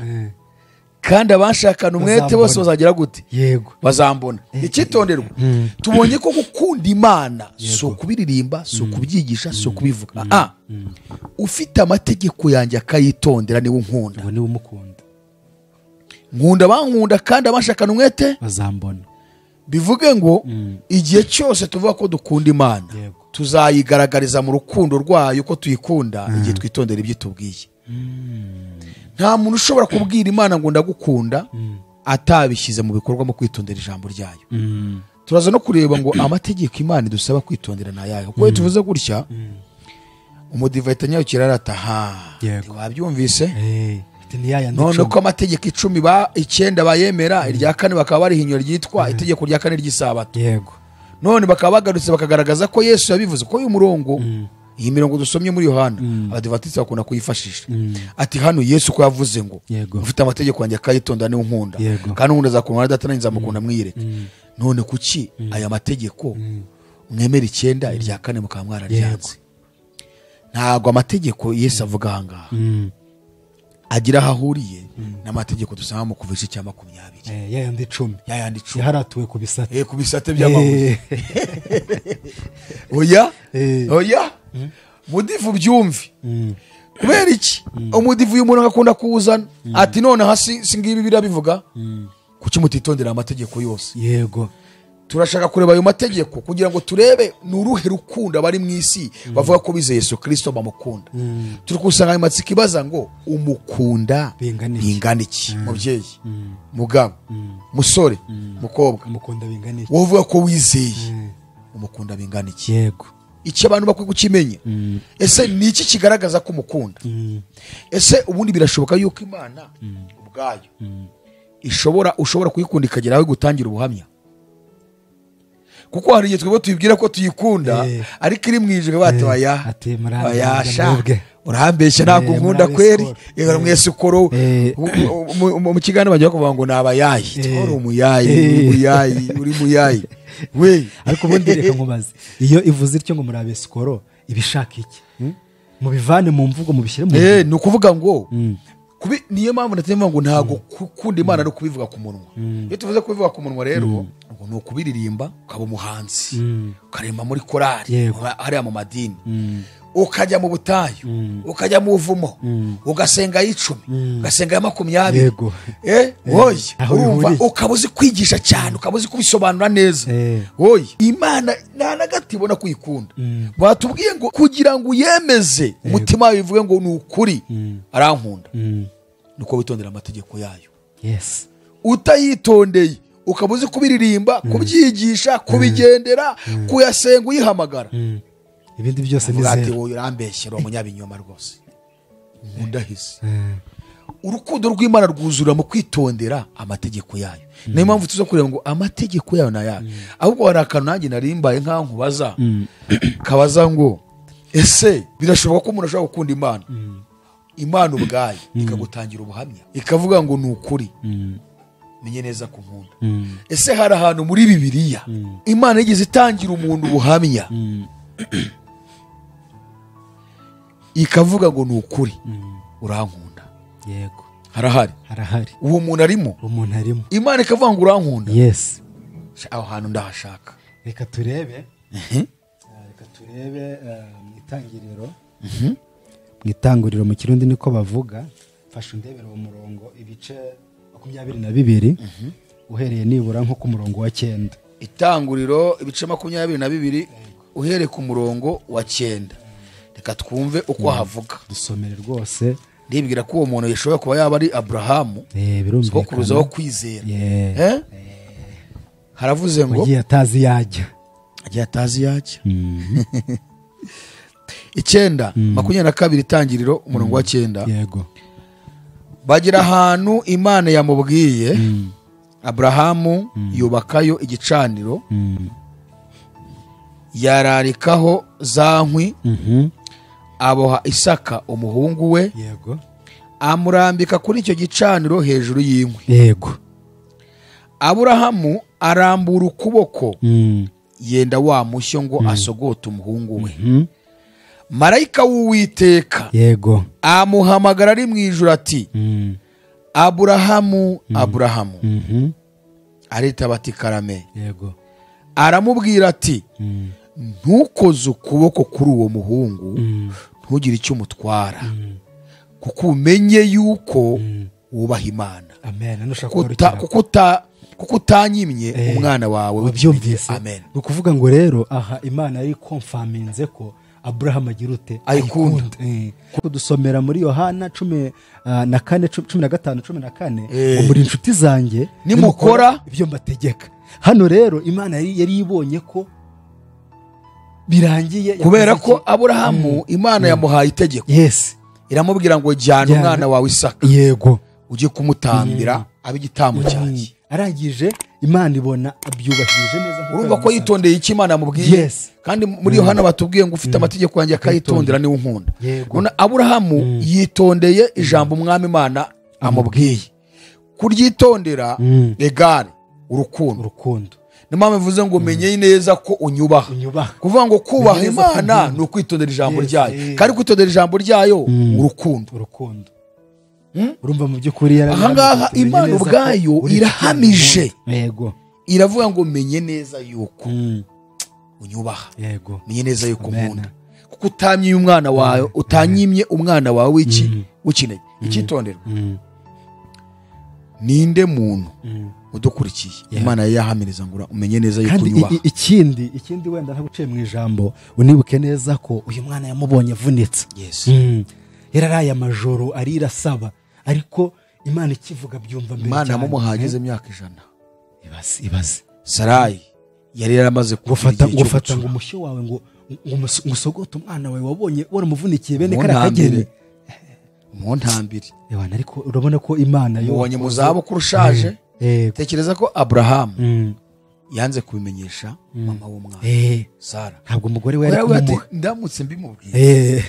kandi abanshakana umwete bose bazagera gute? Yego. Bazambona. Icyitonderwa, tubonye ko gukunda Imana si ukubiririmba, si ukubyigisha, si ukubivuga. Ufite amategeko yanjye akayitondera niwe unkunda. Uwo niwe umukunda. Nkunda bankunda kandi abanshakana umwete bazambona. Bivuge ngo igihe cyose tuvuga ko dukunda Imana, tuzayigaragariza mu rukundo rwayo ko tuyikunda igihe twitondera ibyo itubwiye. Nta muntu ushobora kubwira Imana ngo ndagukunda atabishyize mu bikorwa mu kwitondera ijambo ryayo. Turaza no kureba ngo amategeko Imana idusaba kwitondera ni ayahe. Kuko iyo tuvuze gutya, umudiva ahita anyarukira arataha. Wabyumvise? None ko amategeko 10 9 bayemera, irya kane bakaba barihinyura ryitwa itegeko rya kane ry'isabato. Yego. None bakaba bagarutse bakagaragaza ko Yesu yabivuze, ko uyu murongo, iyi mirongo dusomye muri Yohana, Abadivatisi bakunda kuyifashisha. Ati hano Yesu ko yavuze ngo ufite amategeko yanjye akayitonda niwe unkunda, kandi unkunda azakundwa na Data, nanjye nzamukunda mwiyereke. None kuki aya mategeko Mwemera 9 irya 4 mukaba mwararyanze. Ntabwo amategeko Yesu avuga aha ngaha agira aho ahuriye n'amategeko dusanga mu kuva igice cya 20. Yayandi 10. Yayandi 10. Yaharatuwe ku bisate. Ku bisate by'amabuye. Oya? Oya? Mudivu byumvi. Kubera iki? Umudivu uyu muntu akunda kuwuzana ati none hasi singibi birabivuga. Kuki mutitondera amategeko yose? Yego. Turashaka kureba ayo mategeko kugira ngo turebe nuruhe rukundo abari mu isi bavuga ko bizeye Yesu Kristo bamukunda. Turi kusanga ayo matsiko ibaza ngo umukunda bingana iki? Mubyeyi, mugabo, musore, mukobwa, umukunda bingana iki? Wowe uvuga ko wizeye, umukunda bingana iki? Yego. Icyo abantu bakwiye kukimenya. Ese ni iki kigaragaza ko umukunda? Ese ubundi birashoboka yuko Imana ubwayo ushobora kuyikunda ikagera aho gutangira ubuhamya? Kuko hari igihe twebwe tuyibwira ko tuyikunda ariko iri mu ijuru bataya bayasha urambeshya ntabwo nkunda kweri mwese ukoro mu kiganiro bajya kuvuga ngo nabayayi uri umuyayi umuyayi uri muyayi we. Ariko ubundi reka nkubaze, iyo ivuze ityo ngo murabe sikoro ibishaka iki? Mubivane mu mvugo mubishyire mu ni ukuvuga ngo niyo mpamvu natema ngo ntago gukunda Imana no kubivuga ku munwa. Iyo tuvuze kubivuga ku munwa rero ngo ni ukubiririmba ukaba umuhanzi, ukarema muri korali hariya mu madini, ukajya mu butayu, ukajya mu buvumo, ugasenga 10, ugasenga 20. Oye urumva ukaba uzi kwigisha cyane, ukaba uzi kubisobanura neza. Oye Imana nta na gato ibona kuyikunda. Batubwiye ngo kugira ngo uyemeze umutima wawe bivuge ngo ni ukuri arankunda, nuko witondera amategeko yayo. Yes. Utayitondeye ukaba uzi kubiririmba, kubyigisha, kubigendera, kuyasenga uyihamagara, ibindi byose ni zero. Wowe urambeshyera umunyabinyoma rwose. Nkundahise. Urukundo rw'Imana rwuzura mu kwitondera amategeko yayo. Niyo mpamvu tuzo kureba ngo amategeko yayo nayayo. Ahubwo hari akantu nanjye narimbaye nkaho nkubaza kabaza ngo ese birashoboka ko umuntu ashobora gukunda Imana, Imana ubwayo ikagutangira ubuhamya ikavuga ngo ni ukuri menye neza ku nkunda? Ese hari ahantu muri Bibiliya Imana yigeze itangira umuntu ubuhamya ikavuga ngo ni ukuri urankunda? Yego. Harahari. Harahari. Uwo muntu arimo. Umuntu arimo. Imana ikavuga ngo urankunda. Yes. Aho hantu ndahashaka. Reka turebe. Reka turebe mu itangiriro. Mu itangiriro mu Kirundi niko bavuga, fasha undebere uwo murongo ibice 22 uhereye nibura nko ku murongo wa 9. Itanguriro ibice 22 uhereye ku murongo wa 9. Reka twumve uko havuga. Dusomere rwose. Ndibwira ko uwo muntu yashoboye kuba yaba ari Abrahamu. Birumvikana. Kuruzaho kwizera. Haravuze ngo agiye atazi yajya. Agiye atazi yajya. 9 22 itangiriro umurongo wa 9. Yego. Bagira ahantu Imana yamubwiye, Abrahamu yubakayo igicaniro, yararikaho za nkwi, aboha Isaka umuhungu we, yego, amurambika kuri icyo gicaniro hejuru y'inkwi. Yego. Aburahamu arambura ukuboko yenda wa mushyo ngo asogote umuhungu we. Marayika w'Uwiteka, yego, amuhamagara ari mu ijuru ati Aburahamu, Aburahamu. Aritaba ati karame. Yego. Aramubwira ati ntukoze ukuboko kuri uwo muhungu, ntugire icyo umutwara, kuko umenye yuko wubaha Imana. Amen. Kuko utanyimye umwana wawe wabyumvise. Amen. Ni ukuvuga ngo rero aha Imana yari konfaminze ko Abrahamu agira ute ayikunda. Kudusomera muri Yohana 14 15 14 ngo muri inshuti zanjye nimukora ibyo mbategeka. Hano rero Imana yari ibonye ko birangiye, kubera ko Aburahamu Imana yamuhaye itegeko. Yes. Iramubwira ngo jyana umwana wawe Isaka, yego, ujye kumutambira abe igitambo cyanjye. Arangije Imana ibona abyubahirije neza. Urumva ko yitondeye icyo Imana yamubwiye. Yes. Kandi muri Yohana batubwiye ngo ufite amategeko yanjye akayitondera niwe unkunda. None Aburahamu yitondeye ijambo umwami Imana amubwiye. Kuryitondera egare urukundo. Urukundo. Niyo mpamvu bivuze ngo menye neza ko unyubaha. Kuvuga ngo kubaha Imana ni ukwitondera ijambo ryayo, kandi kwitondera ijambo ryayo urukundo. Urumva mu by'ukuri ahangaha Imana ubwayo irahamije. Yego. Iravuga ngo menye neza yuko unyubaha. Yego. Menye neza yuko nkunda. Kuko utamye umwana wawe, utanyimye umwana wawe w'iki w'ikinege. Icyitonderwa. Ninde muntu udukurikiye Imana yahamiriza ngo umenye neza yuko unyubaha. Ikindi wenda ntaguciye mu ijambo, unibuke neza ko uyu mwana yamubonye avunitse. Yes. Yararaye amajoro arira saba, ariko Imana ikivuga byumva mbere. Imana yamuhagize imyaka 100. Ibaze. Sarayi yari yaramaze gufata ngo umushyo wawe ngo ngusogote umwana wawe wabonye waramuvunikiye bene karakageni. Mu ntambiri. Ewana, ariko urabona ko Imana yo mubonye mu zabukuru ushaje. Tekereza ko Abraham yanze kubimenyesha mama w'umwana Sara. Ntabwo umugore we yari kumuha. Ndamutse mbimubwiye.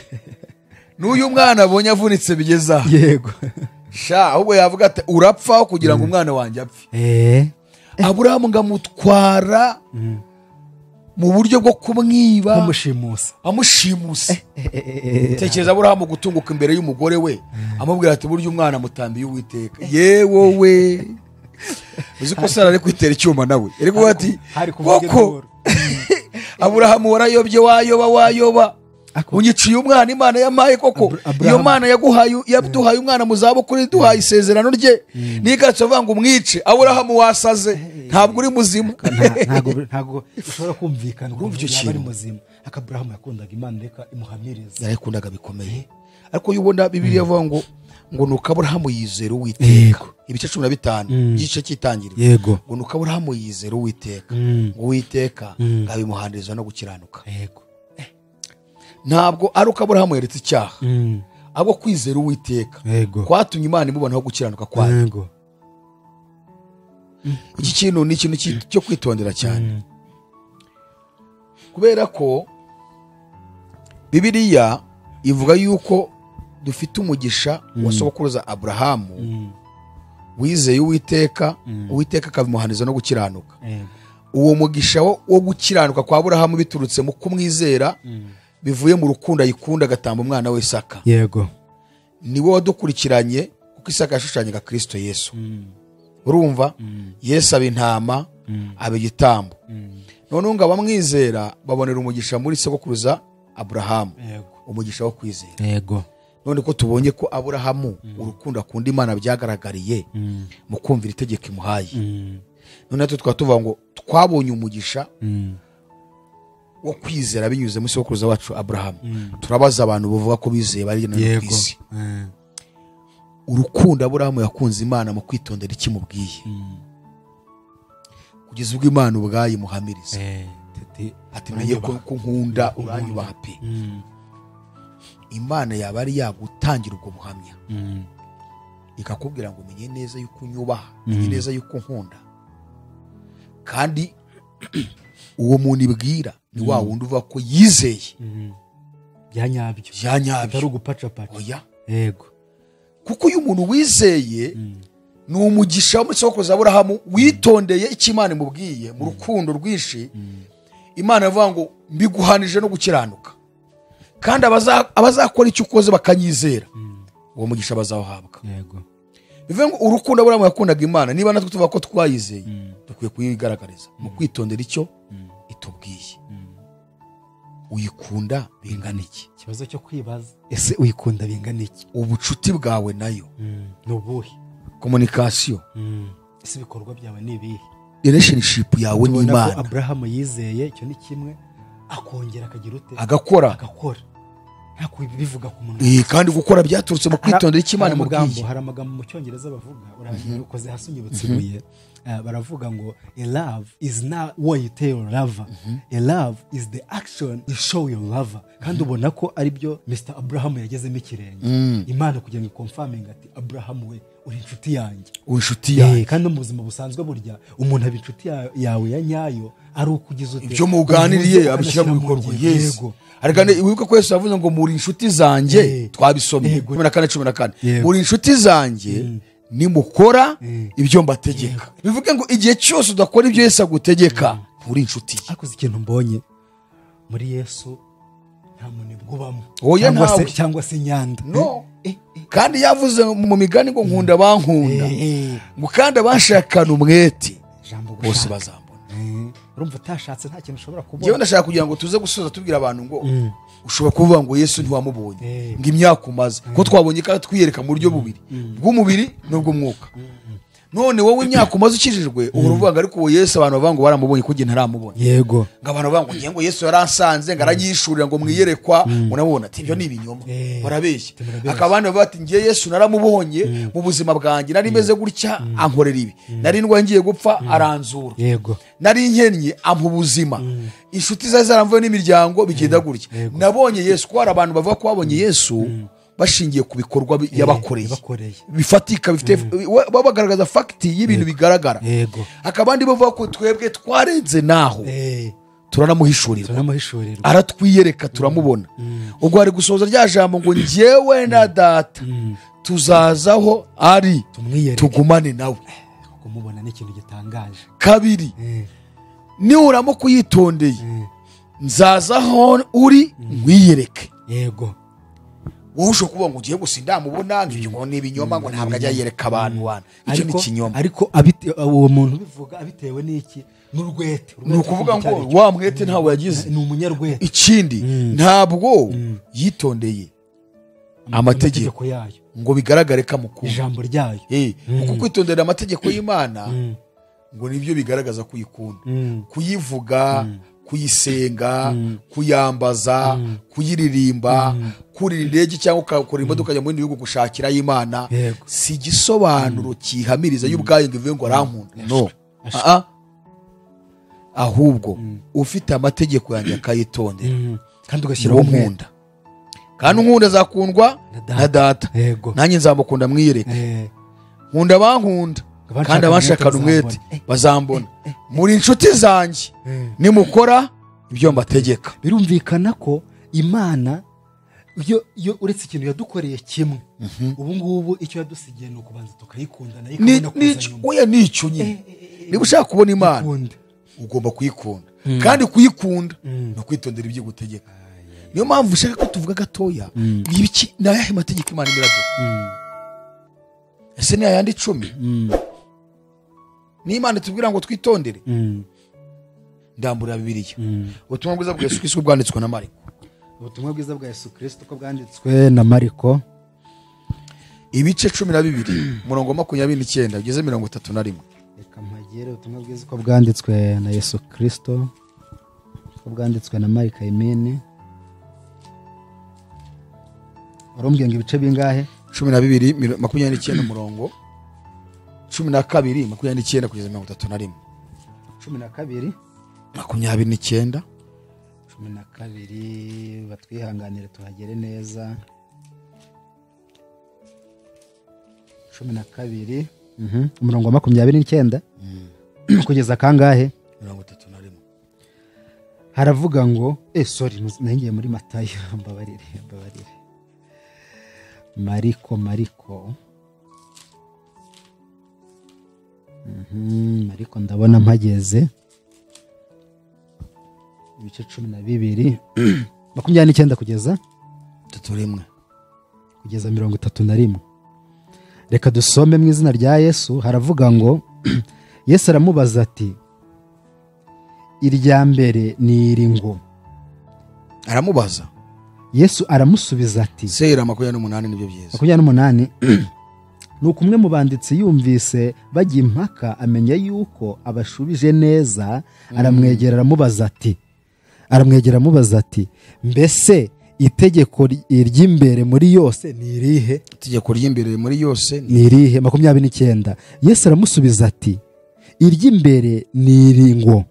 N'uyu mwana abonye avunitse bigeza. Yego. Sha ahubwo yavuga ati urapfa kugira ngo umwana wanjye apfe. Aburahamu ngamutwara mu buryo bwo kumwiba, amushimusa. Tekereza Aburahamu gutunguka imbere y'umugore we amubwira ati buryo umwana mutambiye Uwiteka. Yewe we. Uzi ko Sara ari kwitera icyuma nawe. Yari kuvuga ati koko Aburahamu warayobye, wayoba. Unyiciye umwana Imana yamaye koko. Iyo Mana yaguhaye, yaduhaye umwana mu zabukuru, iduhaye isezerano rye. Nigatse avuga ngo umwice. Aburahamu wasaze, ntabwo uri muzima. Ntabwo ushobora kumvikana urumva icyo kintu ari muzima. Aka Aburahamu yakundaga Imana, reka imuhamirize. Yarayikundaga bikomeye. Ariko iyo ubona Bibiliya ivuga ngo nuko Aburahamu yizera Uwiteka. Ibice 15 by'igice cy'itangiriro. Yego. Ngo nuko Aburahamu yizera Uwiteka. Ngo Uwiteka ngabimuhaniriza no gukiranuka. Yego. Ntabwo ari uko Aburahamu yaretse icyaha, ahubwo kwizera Uwiteka kwatumye Imana imubonaho gukiranuka kwayo. Yego. Iki kintu ni ikintu cyo kwitondera cyane, kubera ko Bibiliya ivuga yuko dufite umugisha wa sogokuruza Aburahamu wizeye Uwiteka, Uwiteka akabimuhaniza no gukiranuka. Uwo mugisha wo gukiranuka kwa Aburahamu biturutse mu kumwizera, bivuye mu rukundo ayikunda agatamba umwana we Isaka. Yego. Niwe wadukurikiranye kuko Isaka yashushanyaga Kristo Yesu. Urumva? Yesu aba intama, aba igitambo. None ngo abamwizera babonera umugisha muri sogokuruza Aburahamu. Yego. Umugisha wo kwizera. Yego. None ko tubonye ko Aburahamu urukundo akunda Imana byagaragariye mu kumvira itegeko imuhaye. None natwe twaba tuvuga ngo twabonye umugisha wo kwizera binyuze muri sogokuruza wacu Aburahamu. Turabaza abantu bavuga ko bizeye bari no ku isi. Urukundo Aburahamu yakunze Imana mu kwitondera ikimubwiye, kugeza ubwo Imana ubwayo imuhamiriza ati menye ko nkunda uranyubaha pe. Imana yaba ari yagutangira ubwo buhamya, ikakubwira ngo menye neza yuko unyubaha, menye neza yuko nkunda. Kandi uwo muntu ibwira ni wa wundi uvuga ko yizeye bya nyabyo, atari ugupacapaca. Oya. Yego. Kuko uyu muntu wizeye ni umugisha wo muri sogokuruza Aburahamu witondeye icyo Imana imubwiye mu rukundo rwinshi. Imana ivuga ngo mbiguhanije no gukiranuka, kandi abazakora icyo ukoze bakanyizera, uwo mugisha bazawuhabwa. Yego. Bivuze ngo urukundo Aburahamu yakundaga Imana, niba natwe tuvuga ko twayizeye, dukwiye kuyigaragariza mu kwitondera icyo itubwiye. Uyikunda bingana iki? Ikibazo cyo kwibaza, ese uyikunda bingana iki? Ubucuti bwawe nayo ni ubuhe? Communication. Ese ibikorwa byawe ni ibihe? Relationship yawe n'Imana. Aburahamu yizeye icyo ni kimwe, akongera akagira ute? Agakora. Nta kubivuga ku munwa. Kandi gukora byaturutse mu kwitondera icyo Imana imubwiye. Hari amagambo mu Cyongereza bavuga, ukoze hasi unyibutse ibuye, baravuga ngo a love is not what you tell your lover. A love is the action you show your lover. Kandi ubona ko ari byo Mr. Abraham yagezemo ikirenge. Imana kugira ngo confirming ati Abraham we uri inshuti yanjye. Uri inshuti yanjye. Kandi mu buzima busanzwe burya umuntu aba inshuti yawe ya nyayo ari ukugize ute. Ibyo muganiriye abishyira mu bikorwa. Yes. Ariko wibuke ko Yesu yavuze ngo muri inshuti zanjye, twabisomye 14:14. Muri inshuti zanjye Nimukora ibyo mbategeka. Bivuge ngo igihe cyose udakora ibyo Yesu agutegeka nturi inshuti ye. Ariko ikintu mbonye muri Yesu nta munebwe ubamo cyangwa se inyanda. No. Kandi yavuze mu migani ngo nkunda bankunda, ngo kandi abashakana umwete bose bazambona. Urumva utashatse nta kintu ushobora kubona. Njyewe ndashaka kugira ngo tuze gusoza tubwira abantu ngo ushobora kuvuga ngo Yesu ntiwamubonye ngo imyaka umaze, ko twabonye kandi twiyereka mu buryo bubiri, bw'umubiri n'ubw'umwuka. None wowe imyaka umaze ukijijwe uhora uvuga ngo ariko uwo Yesu abantu bavuga ngo baramubonye ko njye ntaramubona. Yego. Ngo abantu bavuga ngo ngiye ngo Yesu yaransanze ngo aranyishurira ngo mwiyerekwa, unabona ati ibyo ni ibinyoma, barabeshya. Akabandi bavuga ati ngiye Yesu naramubonye mu buzima bwanjye, nari meze gutya ankorera ibi, nari ndwaye ngiye gupfa aranzura, yego, nari nkennye ampa ubuzima, inshuti zari zaramvuye n'imiryango bigenda gutya. Nabonye Yesu. Ko hari abantu bavuga ko babonye Yesu bashingiye ku bikorwa yabakoreye bifatika, bifite bagaragaza fakti y'ibintu bigaragara. Akabandi bavuga ko twebwe twarenze naho turanamuhishurirwa, aratwiyereka turamubona. Ubwo ari gusohoza rya jambo ngo njyewe na data tuzazaho ari tugumane nawe. Kumubona ni ikintu gitangaje. Kabiri, niuramo kuyitondeye nzazaho uri nkwiyereke. Yego. Wowe ushobora kuvuga ngo ugiye gusa ndamubona ngo ni ibinyoma, ngo ntabwo ajya yereka abantu wana. Icyo ni ikinyoma. Ariko uwo muntu bivuga abitewe n'iki? N'urwete. Ni ukuvuga ngo wa mwete ntawe yagize, ni umunyarwete. Ikindi ntabwo yitondeye amategeko yayo ngo bigaragare ko amukunda, ijambo ryayo. Kuko kwitondera amategeko y'Imana ngo nibyo bigaragaza kuyikunda, kuyivuga, kuyisenga, kuyambaza, kuyiririmba, kurira indege cyangwa ukakora imodoka ukajya mu bindi bihugu gushakira Imana, si igisobanuro kihamiriza y'ubwayo ngo ivuge ngo arankunda. No. Ahubwo ufite amategeko yanjye akayitondera kandi ugashyiraho umwenda, kandi unkunda azakundwa na data, nanjye nzamukunda mwiyereke. Nkunda abankunda kandi abanshakana umwete bazambona. Muri inshuti zanjye nimukora ibyo mbategeka. Birumvikana ko Imana iyo uretse ikintu yadukoreye kimwe, ubu ngubu icyo yadusigiye ni ukubanza tukayikunda nayo ikabona kuza nyuma. Oya, nicyo nyine. Niba ushaka kubona Imana ugomba kuyikunda, kandi kuyikunda no kwitondera ibyo igutegeka. Niyo mpamvu ushaka ko tuvuga gatoya ibiki ni ayahe mategeko Imana imiraduha. Ese ni ayandi 10? Ni Imana itubwira ngo twitondere. Ndambura Bibiliya. Ubutumwa bwiza bwa Yesu Kristo bwanditswe na Mariko. Ubutumwa bwiza bwa Yesu Kristo ko bwanditswe na Mariko, ibice 12 umurongo 29 ugeze 31. Reka mpagere. Ubutumwa bwiza ko bwanditswe na Yesu Kristo ko bwanditswe na Mariko Imene. Warumbwiye ngo ibice bingahe? 12 29 umurongo 12 29 kugeza 31. 12 29 12 batwihanganire tuhagere neza. 12 umurongo wa 29 kugeza kangahe? 31. Haravuga ngo sorry ngiye muri Matayo, mbabarire. Mariko Mariko ndabona mpageze ibice 12 29 kugeza 31 kugeza 31. Reka dusome mu izina rya Yesu. Haravuga ngo Yesu aramubaza ati irya mbere ni iri ngo. Aramubaza. Yesu aramusubiza ati Sera 28 nibyo byiza. 28 Nuko umwe mu banditsi yumvise bajya impaka amenya yuko abashubije neza, aramwegera aramubaza ati mbese itegeko ry'imbere muri yose ni irihe? Itegeko ry'imbere muri yose ni irihe? 29 Yesu aramusubiza ati iry'imbere ni iri ngo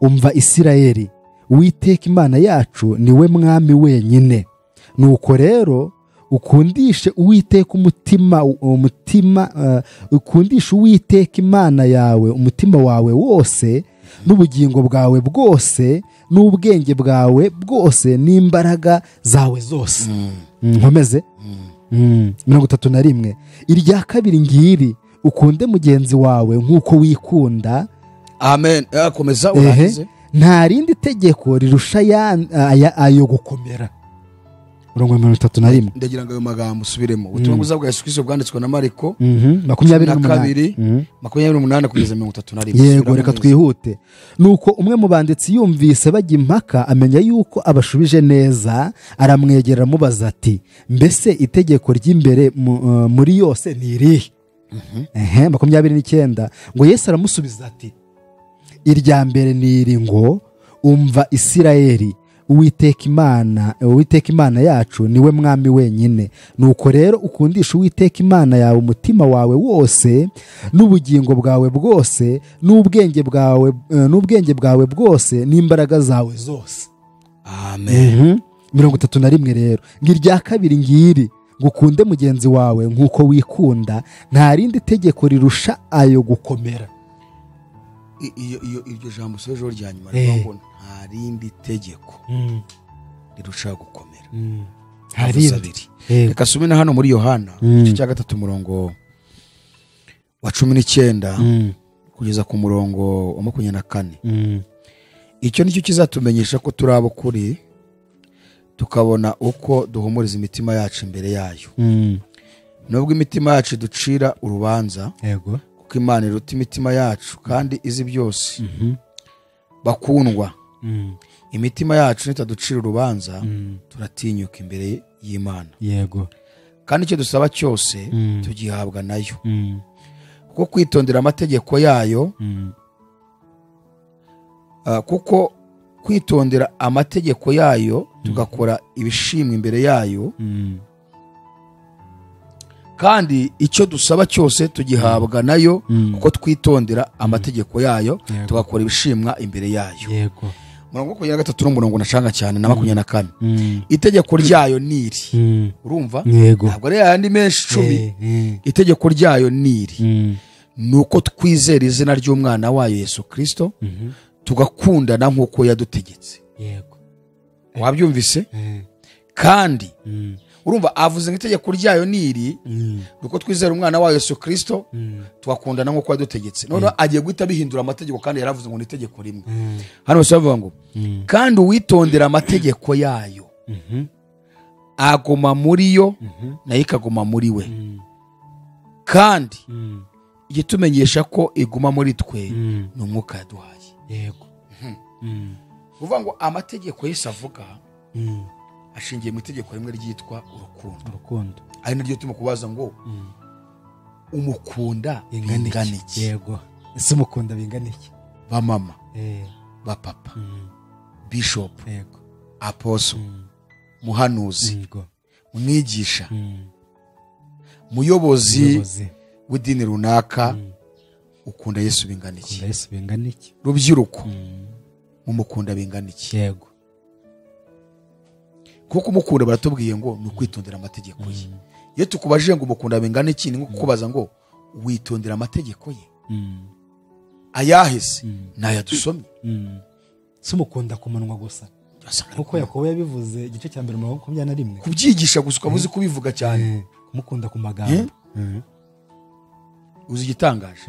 umva Isirayeli, Uwiteka Imana yacu ni we mwami wenyine. Nuko rero ukundishe Uwiteka umutima ukundishe Uwiteka Imana yawe umutima wawe wose n'ubugingo bwawe bwose n'ubwenge bwawe bwose n'imbaraga zawe zose. Nkomeze. 31 Irya kabiri ngiri, ukunde mugenzi wawe nk'uko wikunda. Amen. Komeza urangize. Nta rindi tegeko rirusha ayo gukomera. 31. Ndagira ngo ayo magambo usubiremo. Ubutumwa bwiza bwa Yesu Kristo bwanditswe na Mariko 22 28 kugeza 31. Yego, reka twihute. Nuko umwe mu banditsi yumvise bajya impaka, amenya yuko abashubije neza, aramwegera amubaza ati, mbese itegeko ry'imbere muri yose ni irihe? 29. Ngo Yesu aramusubiza ati, irya mbere ni iri ngo, umva Isirayeli, Uwiteka Imana yacu niwe mwami wenyine. Nuko rero ukundisha Uwiteka Imana yawe umutima wawe wose, n'ubugingo bwawe bwose, n'ubwenge bwawe bwose, n'imbaraga zawe zose. Amen. 31 rero ngirya kabiri ngiri, ngukunde mugenzi wawe nkuko wikunda, nta rindi tegeko rirusha ayo gukomera. Iyo iryo jambo sojo rya nyuma rivuga ngo nta rindi tegeko rirusha gukomera. Hari abiri. Reka sumina hano muri Yohana igice cya 3 umurongo wa 19 kugeza ku murongo wa 24. Icyo nicyo kizatumenyesha ko turi abo kuri, tukabona uko duhumuriza imitima yacu imbere yayo. Nubwo imitima yacu ducira urubanza, yego, kuko Imana iruta imitima yacu kandi izi byose. Bakundwa, imitima yacu nitaducira urubanza, turatinyuka imbere y'Imana. Yego. Kandi icyo dusaba cyose tugihabwa nayo. Kuko kwitondera amategeko yayo, kuko kwitondera amategeko yayo tugakora ibishimwa imbere yayo, kandi icyo dusaba cyose tugihabwa nayo, kuko twitondera amategeko yayo tugakora ibishimwa imbere yayo. Yego. Murongo 23 n'umurongo nashanga cyane na 24. Itegeko ryayo niri. Urumva? Ntabwo ari ayandi menshi 10. Itegeko ryayo niri. Nuko twizera izina ry'umwana wayo Yesu Kristo, tugakundana nkuko yadutegetse. Yego. Wabyumvise? Kandi urumva avuze ngo itegeko ryayo niri, nuko twizera umwana wayo Yesu Kristo, tugakundana nkuko yadutegetse. None agiye guhita bihindura amategeko, kandi yaravuze ngo ni itegeko rimwe. Hano bose bavuga ngo kandi uwitondera amategeko yayo aguma muri yo, nayo ikaguma muri we. Kandi igitumenyesha ko iguma muri twe ni umwuka yaduhaye. Yego. Uvuga ngo amategeko Yesu avuga ashingiye mu itegeko rimwe ryitwa urukundo. Urukundo. Ari naryo turimo kubaza ngo umukunda bingana iki? Yego. Ese umukunda bingana iki? Ba mama, ba papa, bishop, yego, apostle, muhanuzi, yego, mwigisha, muyobozi w'idini runaka, ukunda Yesu bingana iki? Ukunda Yesu bingana iki? Rubyiruko, mumukunda bingana iki? Yego. Kuko umukunda baratubwiye ngo ni ukwitondera amategeko ye. Iyo tukubajije ngo umukunda bingana iki, ni nko kukubaza ngo witondera amategeko ye. Ayahise nayadusomye. Si umukunda ku munwa gusa. Nkuko Yakobo yabivuze igice cya mbere umurongo 21. Kubyigisha gusa ukabuzi kubivuga cyane. Kumukunda ku magambo. Uzi igitangaje?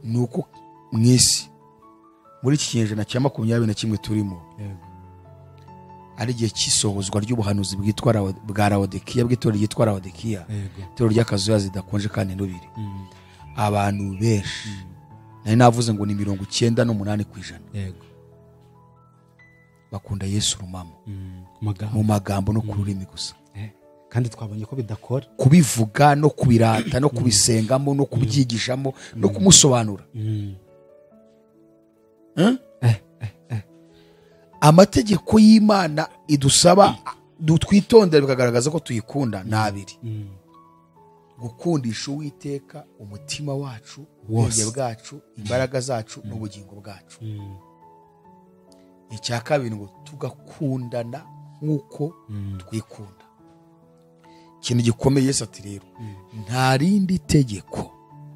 Ni uko mwisi muri iki kinyejana cya 21 turimo, ari igihe cy'isohozwa ry'ubuhanuzi bwitwa bwa Laodikiya, bw'itorero ryitwa Laodikiya, itorero ry'akazuyazi ridakonje kandi n'ubiri. Abantu benshi, nari navuze ngo ni 98%, yego, bakunda Yesu rumamo mu magambo no ku rurimi gusa. Kandi twabonye ko bidakora kubivuga no kubirata no kubisengamo no kubyigishamo no kumusobanura. Amategeko y'Imana idusaba twitondera bikagaragaza ko tuyikunda ni abiri: gukundisha Uwiteka umutima wacu, ubwenge bwacu, imbaraga zacu n'ubugingo bwacu. Icya kabiri ngo tugakundana nk'uko twikunda. Ikintu gikomeye Yesu ati rero nta rindi tegeko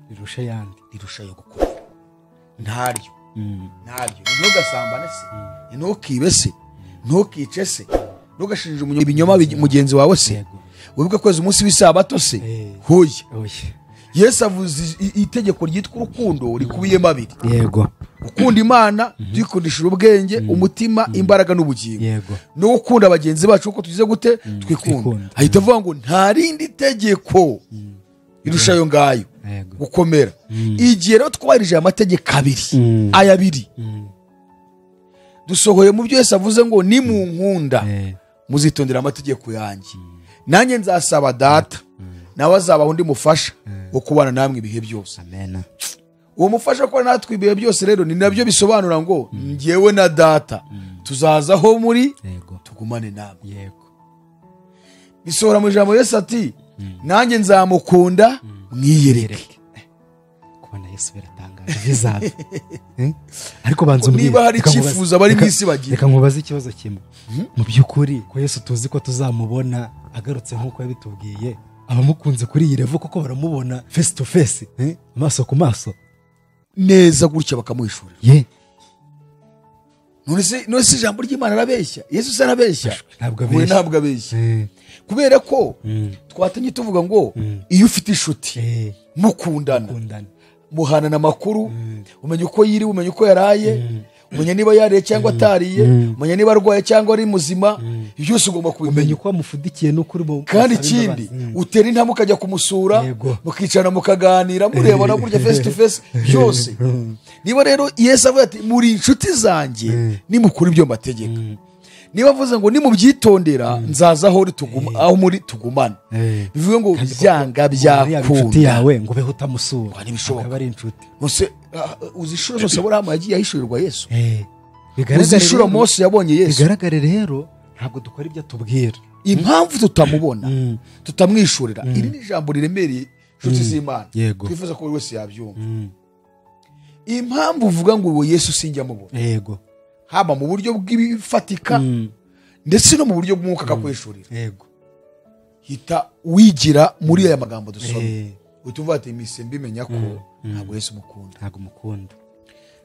rirusha yandi, rirusha yo gukunda. Ntaryo. Ntaryo. Ntugasambane se, ntukibe se, ntukice se, ntugashinje ibinyoma mugenzi wawe se. Wibuke kweza umunsi w'isabato se? Hoya. Yesu avuze itegeko ryitwa urukundo rikubiyemo abiri. Yego. Gukunda Imana twikundishije ubwenge, umutima, imbaraga n'ubugingo. Yego. No gukunda bagenzi bacu uko tugize gute twikunda. Ahita avuga ngo nta rindi tegeko irusha ayo ngayo gukomera. Igihe rero twubahirije amategeko abiri, aya abiri dusohoye mu byo Yesu avuze ngo nimunkunda muzitondera amategeko yanjye, nanjye nzasaba data nawe azabaho undi mufasha wo kubana namwe ibihe byose. Amen. Uwo mufasha kubana natwe ibihe byose rero ni nabyo bisobanura ngo njyewe na data tuzazaho muri tugumane namwe. Yego. Bisohora mu ijambo Yesu ati nanjye nzamukunda mwiyereke. Kubona Yesu biratangaje bizabe. Ariko banza umbwire niba hari icyifuzo abari mu isi bagira. Reka nkubaze ikibazo kimwe. Mu by'ukuri ko Yesu tuzi ko tuzamubona agarutse nk'uko yabitubwiye, abamukunze kuri iyi level koko baramubona face to face, amaso ku maso neza gutya bakamuhishurira. Ye. None se ijambo ry'Imana arabeshya? Yesu se arabeshya? Ntabwo abeshya. Kubera ko twatangiye tuvuga ngo iyo ufite inshuti mukundana, muhanana amakuru, umenya uko yiriwe, umenya uko yaraye, umenya niba yariye cyangwa atariye, umenya niba arwaye cyangwa ari muzima, byose ugomba kubimenya. Umenya uko amufudikiye n'ukuri mu. Kandi ikindi utera intambwe ukajya kumusura, mukicarana mukaganira, murebana gutya face to face byose. Niba rero Yesu avuga ati muri inshuti zanjye nimukora ibyo mbategeka, niba avuze ngo nimubyitondera nzaza aho tuguma, aho muri tugumana, bivuge ngo byanga byakunda inshuti yawe ngo beho utamusura ntibishoboka, ari inshuti. Mose uzi inshuro zose Aburahamu yagiye ahishurirwa Yesu, uzi inshuro Mose yabonye Yesu. Bigaragare rero ntabwo dukora ibyo atubwira. Impamvu tutamubona tutamwishurira, iri ni ijambo riremereye inshuti z'Imana, twifuza ko buri wese yabyumva. Impamvu uvuga ngo uwo Yesu sinjya mubona, yego, haba mu buryo bw'ibifatika ndetse no mu buryo bw'umwuka akakwishurira, yego, hita wigira muri aya magambo dusoma, utumva ati mise mbimenya ko ntabwo Yesu mukunda, ntabwo mukunda.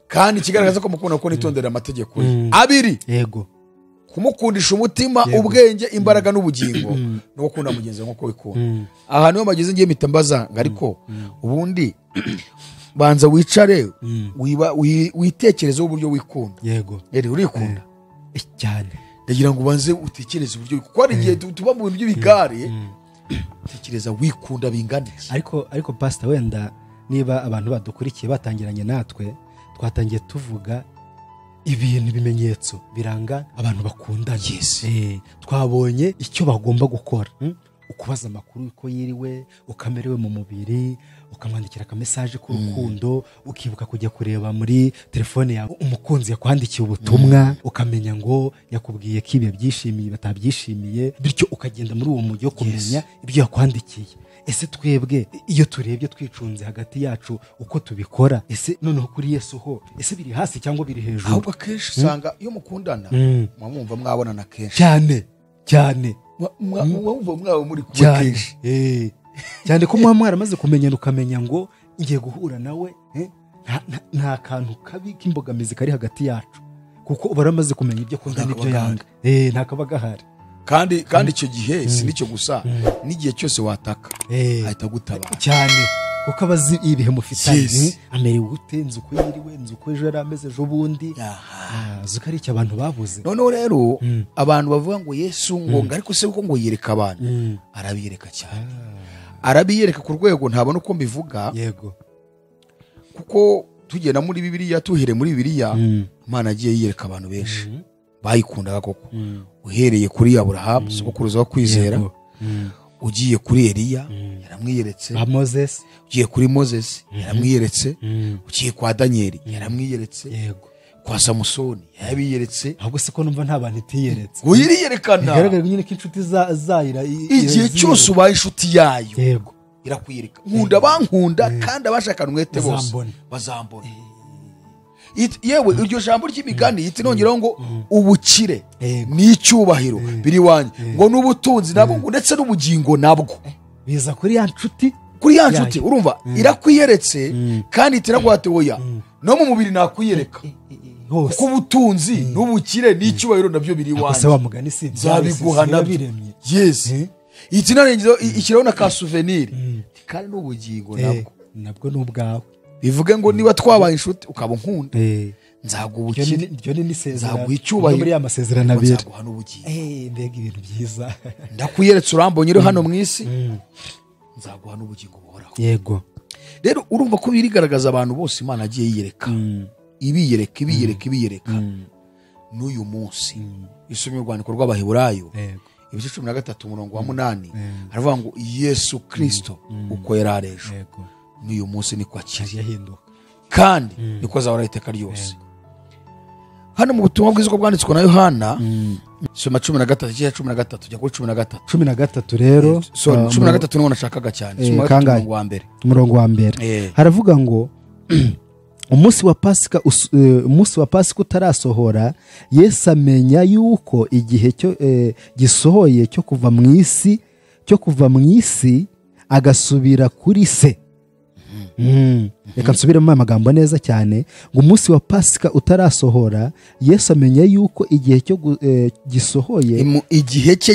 Kandi ikigaragaza ko mukunda ko nitondera amategeko ye abiri, yego, kumukundisha umutima, ubwenge, imbaraga n'ubugingo, no gukunda mugenzi wawe nkuko wikunda. Ahantu iyo bageze ngiye mpita mbaza ngo ariko ubundi banza wicare witekerezeho uburyo wikunda. Yego. Eri urikunda cyane. Ndagira ngo ubanze utekereze uburyo, kuko hari igihe tuba mu bintu by'ibigare, tekereza wikunda bingana iki. Ariko pastor, wenda niba abantu badukurikiye batangiranye natwe, twatangiye tuvuga ibintu ibimenyetso biranga abantu bakundana. Yes. Twabonye icyo bagomba gukora. Ukubaza amakuru uko yiriwe, ukamerewe mu mubiri, ukamwandikira aka message k'urukundo, ukibuka kujya kureba muri telefone yawe umukunzi yakwandikiye ubutumwa, ukamenya ngo yakubwiye ko ibi byishimiye batabyishimiye, bityo ukagenda muri uwo mujyi wo kumenya ibyo yakwandikiye. Ese twebwe iyo turebye twicunze hagati yacu uko tubikora, ese noneho kuri Yesu ho ese biri hasi cyangwa biri hejuru? Ahubwo akenshi usanga iyo mukundana mwumva mwabonana kenshi cyane cyane, mwumva mwaba muri kumwe kenshi, cyane ko muba mwaramaze kumenyana, ukamenya ngo ngiye guhura nawe, nta kantu kabi k'imbogamizi kari hagati yacu, kuko uba waramaze kumenya ibyo akunda n'ibyo yanga, nta kaba gahari. Kandi icyo gihe si nicyo gusa, n'igihe cyose wataka ahita agutabara cyane, kuko abazi ibihe mufitanye, amerewe gute, nzi uko yiriwe, nzi uko ejo yari ameze ejo bundi, azi ko ari icyo abantu babuze. Noneho rero abantu bavuga ngo Yesu ngo ariko se kuko ngo yereka abantu, arabiyereka cyane, arabiyereka ku rwego ntabona uko mbivuga. Yego. Kuko tugenda muri Bibiliya, tuhere muri Bibiliya, Imana yagiye yiyereka abantu benshi bayikundaga koko. Uhereye kuri Aburahamu sogokuruza wo kwizera, ugiye kuri Eliya yaramwiyeretse, Moses, ugiye kuri Moses yaramwiyeretse, ugiye kwa Daniel yaramwiyeretse, yego, kwa Samusoni yarabiyeretse. Ahubwo se ko numva nta bantu itiyeretse, ngo yiriyerekana, bigaragara nyine ko inshuti zayira igihe cyose ubaye inshuti yayo, yego, irakwiyereka. Nkunda bankunda kandi abashakana umwete bose bazambona. Yewe iryo jambo ry'imigani yiti nongeraho ngo ubukire n'icyubahiro biri wanjye, ngo n'ubutunzi nabwo ndetse n'ubugingo nabwo biza kuri ya nshuti, kuri ya nshuti. Urumva irakwiyeretse kandi itiraguhate oya, no mu mubiri nakwiyereka, kuko ubutunzi n'ubukire n'icyubahiro nabyo biri wanjye, nzabiguha nabyo. Yes. Ikinarengezo ikiraho na ka souvenir kandi n'ubugingo nabwo n'ubwawe. Bivuge ngo niba twabaye inshuti ukaba unkunda nzaguha ubukire, nzaguha icyubahiro muri ya masezerano abiri, nzaguha n'ubugingo. Mbega ibintu byiza. Ndakuyeretse urambonye uri hano mu isi, nzaguha n'ubugingo buhoraho. Yego. Rero urumva ko birigaragaza abantu bose Imana agiye yiyereka, ibiyereka ibiyereka ibiyereka. N'uyu munsi isomye urwandiko rw'Abaheburayo ibice 13 umurongo wa 8 aravuga ngo Yesu Kristo uko yari ari ejo n'uyu munsi niko akiri, kandi niko azahora iteka ryose. Hano mu butumwa bwiza bwanditswe na Yohana soma 13 13 jya kuri 13 13 rero so 13 niho nashakaga cyane. Soma umurongo wa mbere haravuga ngo umunsi wa Pasika utarasohora, Yesu amenya yuko igihe cyo gisohoye cyo kuva mu isi agasubira kuri se. Reka nsubiremo amagambo neza cyane ngo umunsi wa Pasika utarasohora, Yesu amenya yuko igihe cyo gisohoye, igihe cye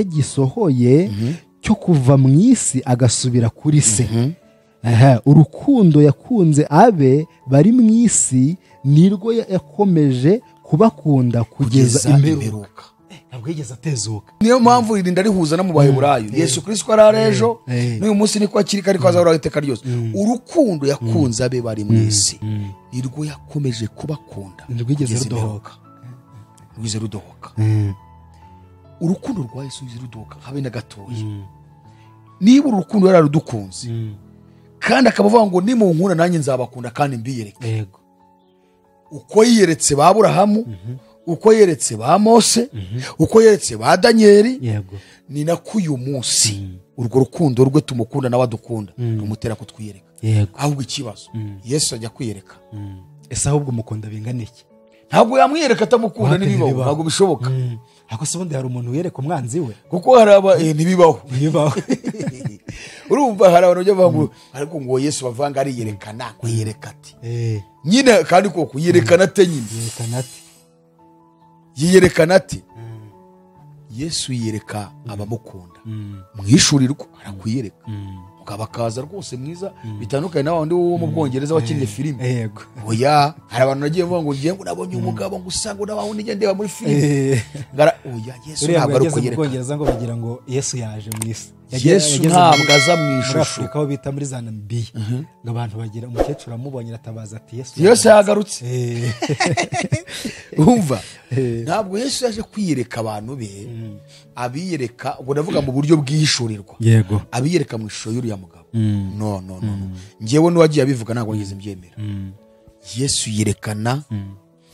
gisohoye cyo kuva mu isi agasubira kuri se. Urukundo yakunze abe bari mu isi nirwo yakomeje kubakunda kugeza imperuka. Ntabwo yigeze atezuka. Niyo mpamvu irinda rihuza no mu Baheburayo. Yesu Kristo ari ejo n'uyu munsi niko akiri ariko azahoraho iteka ryose. Urukundo yakunze abe bari mu isi nirwo yakomeje kubakunda kugeza imperuka. Rwize rudohoka. Urukundo rwa Yesu rwize rudohoka habe na gatoya. Niba urukundo yararudukunze kandi akaba avuga ngo nimunkunda nanjye nzabakunda kandi mbiyereke. Yego. Uko yiyeretse ba Aburahamu, uko yeretse ba Mose, uko yeretse ba Danieli, yego, ni nako uyu munsi urwo rukundo rwe tumukunda nawe adukunda rumutera kutwiyereka. Yego. Ahubwo ikibazo Yesu ajya kwiyereka. Ese ahubwo umukunda bingana iki? Ntabwo yamwiyereka atamukunda, ntibibaho, ntabwo bishoboka. Ariko se ubundi hari umuntu wiyereka umwanzi we? Kuko hari aba ntibibaho. Ntibibaho. Urumva hari abantu bajya bavuga ngo ariko ngo Yesu bavanga ariyerekana, kwiyereka ati. Nyine kandi koko yerekana ate nyine? Yerekana ati. Yiyerekana ati. Yesu yiyereka abamukunda. Mwishurirwa arakwiyereka. Ukabakaza rwose mwiza bitandukanye na wandi wo mu Bwongereza wakinnye filime. Yego. Oya, hari abantu nagiye mvuga ngo ngiye ngo nabonye umugabo ngo usanga nabaho nijye ndeba muri filime. Ngara oya, Yesu ntabwo ari kwiyereka. Mu Bwongereza ngo bagira ngo Yesu yaje mu isi. Yesu ntabwo aza mu ishusho. Muri Afurika aho bita muri za Namibia ngo abantu bagira umukecuru amubonye aratabaza ati Yesu yagarutse. Umva, ntabwo Yesu yaje kwiyereka abantu be, abiyereka ubwo ndavuga mu buryo bw'ishurirwa. Yego. Abiyereka mu ishusho y'uriya mugabo. No no no. Njyewe n'uwagiye abivuga ntabwo nigeze mbyemera. Yesu yerekana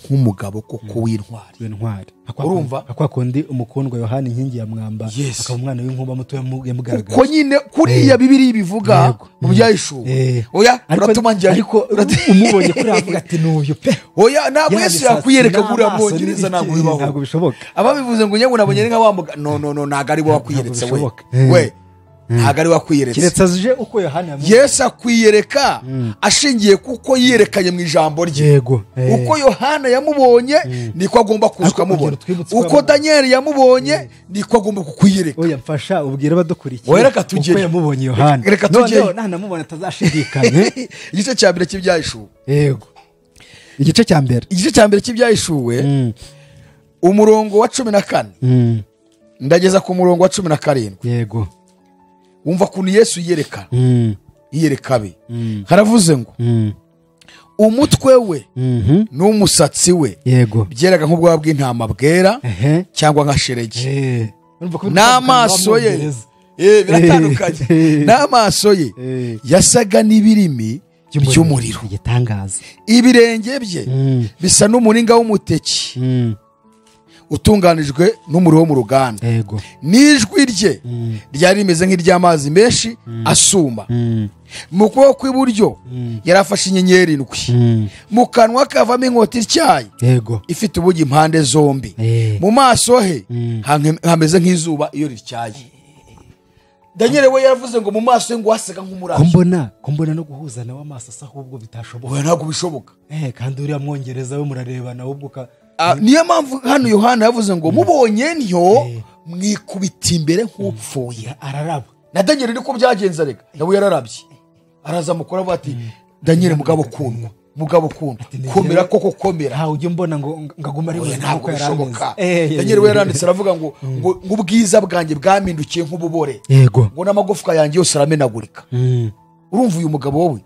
nk'umugabo koko w'intwari. W'intwari. Urumva? Akwa kundi umukundwa Yohana inkingi ya mwamba akaba umwana w'inkuba muto yamugaragaje. Uko nyine kuriya Bibiliya bivuga mu byayishuwe. Oya, uratuma njye ariko umubonye kuri avuga ati n'uyu pe. Oya, ntabwo Yesu yakwiyereka kuriya Bwongereza, ntabwo bibaho. Ntabwo bishoboka. Ababivuze ngo njye nabonye nka wa mugabo. No no no, ntabwo ari we wakwiyeretse we. We. Ntabwo ari wakwiyeretse. Keretse aje uko Yohana yamubonye. Yesu akwiyereka ashingiye kuko yiyerekanye mu ijambo rye. Yego. Uko Yohana yamubonye niko agomba kuza ukamubona. Uko Daniel yamubonye niko agomba kukwiyereka. Oya, mfasha ubwire abadukurikiye. Oya, reka tujye. Uko yamubonye Yohana. Reka tujye. None nanamubona atazashidikanye. Igice cya mbere cy'ibyahishuwe. Yego. Igice cya mbere. Igice cya mbere cy'ibyahishuwe. Umurongo wa 14. Ndageza ku murongo wa 17. Yego. Wumva kuntu Yesu yiyereka. Yiyereka be. Haravuze ngo umutwe we n'umusatsi we byeraga nk'ubwoya bw'intama bwera cyangwa nka sheregi. N'amaso ye biratandukanye. N'amaso ye yasaga n'ibirimi by'umuriro. Igitangaza. Ibirenge bye bisa n'umuringa w'umuteki utunganijwe n'umuriro wo mu ruganda. N'ijwi rye ryari rimeze nk'iry'amazi menshi asuma. Mu kuboko kw'iburyo yarafashe inyenyeri indwi. Mu kanwa kavamo inkota ityaye ifite ubugi impande zombi. Mu maso he hameze nk'izuba iyo rityaye. Daniel we yaravuze ngo mu maso ye ngo hasaga nk'umurabyo. Ko mbona no guhuza nawe amaso asa ahubwo bitashoboka. Oya, ntabwo bishoboka. Kandi uriya Mwongereza we murarebana ahubwo Niyo mpamvu hano Yohana yavuze ngo mubonye ntyo mwikubita imbere nk'upfuye. Araraba. Na Daniel niko byagenze rega, nawe yararabye. Araza mukora avuga ati Daniel mugabo kundwa, mugabo kundwa, komera koko komera. Ntawe ujya mbona ngo ngaguma ari we, ntabwo bishoboka. Daniel we yaranditse aravuga ngo ngo ubwiza bwanjye bwamindukiye nk'ububore. Yego. Ngo n'amagufwa yanjye yose aramenagurika. Urumva uyu mugabo wowe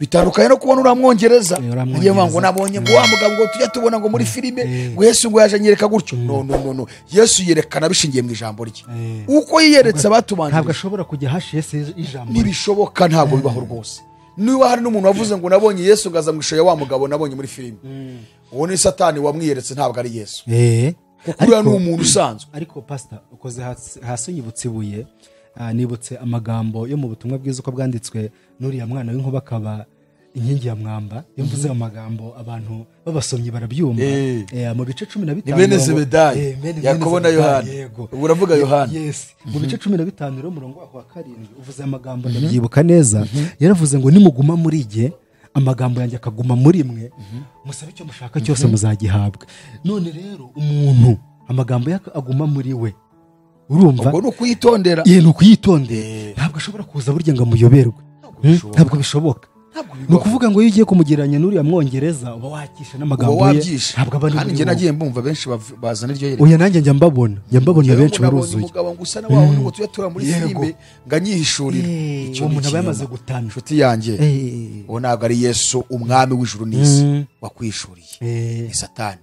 bitandukanye no kubona uramwongereza ngiye ngo nabonye ngo wa mugabo ngo tujya tubona ngo muri filime ngo Yesu ngo yaje anyereka gutyo. No no no no, Yesu yerekana bishingiye mu ijambo rye. Uko yiyeretse abatubanjirije ntabwo ashobora kujya hashese ijambo, nibishoboka ntabwo bibaho rwose. Niba hari n'umuntu wavuze ngo nabonye Yesu ngaza mu ishusho ya wa mugabo nabonye muri filime, uwo ni Satani wamwiyeretse, ntabwo ari Yesu. Kuko uriya ni umuntu usanzwe. Ariko pastor ukoze hasi unyibutse ibuye, nibutse amagambo yo mu butumwa bwiza uko bwanditswe n'uriya mwana w'inkuba akaba inkingi ya mwamba. Iyo mvuze amagambo abantu babasomyi barabyumva. Mu bice 15 ni bene Zebedayi, Yakobo na Yohana. Ubu uravuga Yohana. Yes. Mu bice 15 rero umurongo waho wa 7 uvuze amagambo ndabyibuka neza. Yaravuze ngo nimuguma muri jye, amagambo yanjye akaguma muri mwe, musabe icyo mushaka cyose muzagihabwa. None rero umuntu amagambo yake aguma muri we, urumva ubwo ni ukuyitondera. Ni ukuyitondera. Ntabwo ashobora kuza burya ngo amuyoberwe, ntabwo bishoboka. Ni ukuvuga ngo iyo ugiye kumugereranya n'uriya mwongereza uba wakisha n'amagambo ye, ntabwo aba ari muri. Kandi nagiye mbumva benshi bazana iryo yereka. Oya nanjye njya mbabona benshi baruzuye. Umugabo ngo usa na wawe ngo tujya tura muri filime ngo anyihishurire. Icyo umuntu aba yamaze gutana. Inshuti yanjye, uwo ntabwo ari Yesu umwami w'ijuru n'isi wakwishuriye, ni Satani.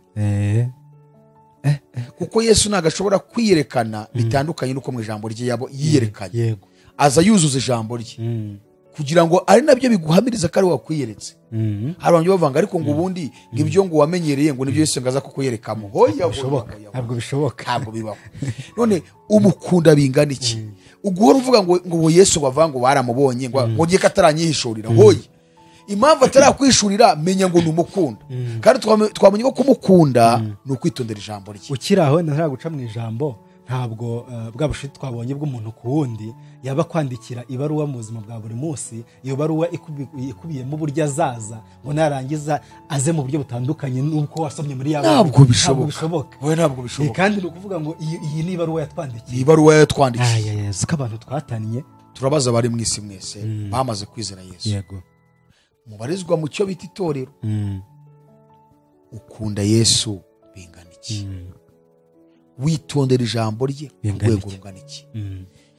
Kuko Yesu ntabwo ashobora kwiyerekana bitandukanye n'uko mu ijambo rye yabo yiyerekanye. Aza yuzuza ijambo rye kugira ngo ari nabyo biguhamiriza ko ari wakwiyeretse. Hari abantu bavanga ariko ngo ubundi ngo ibyo ngo wamenyereye ngo nibyo Yesu ngaza kukuyerekamo. Hoya ntabwo bishoboka, ntabwo bibaho. None umukunda bingana iki? Uguhora uvuga ngo ngo Yesu bavanga ngo baramubonye ngo ngiye kataranyihishurira. Hoya impamvu atarakwishurira menya ngo numukunda. Kandi twamenye ko kumukunda ni ukwitondera ijambo rye. Ukiri aho ntara guca mu ijambo, ntabwo bwa bushiti twabonye bw'umuntu ku wundi yaba kwandikira ibaruwa mu buzima bwa buri munsi, iyo baruwa ikubiyemo uburyo azaza ngo narangiza aze mu buryo butandukanye n'uko wasomye muri ya. Ntabwo bishoboka. Wowe ntabwo bishoboka. Kandi ni ukuvuga ngo iyi ni ibaruwa yatwandikiye. Ni ibaruwa yatwandikiye. Ko abantu twatannye. Turabaza abari mu isi mwese bamaze kwizera Yesu. Yego. Mubarizwa mu cyo bita itorero. Ukunda Yesu bingana iki? Witondera ijambo rye ku rwego rungana iki?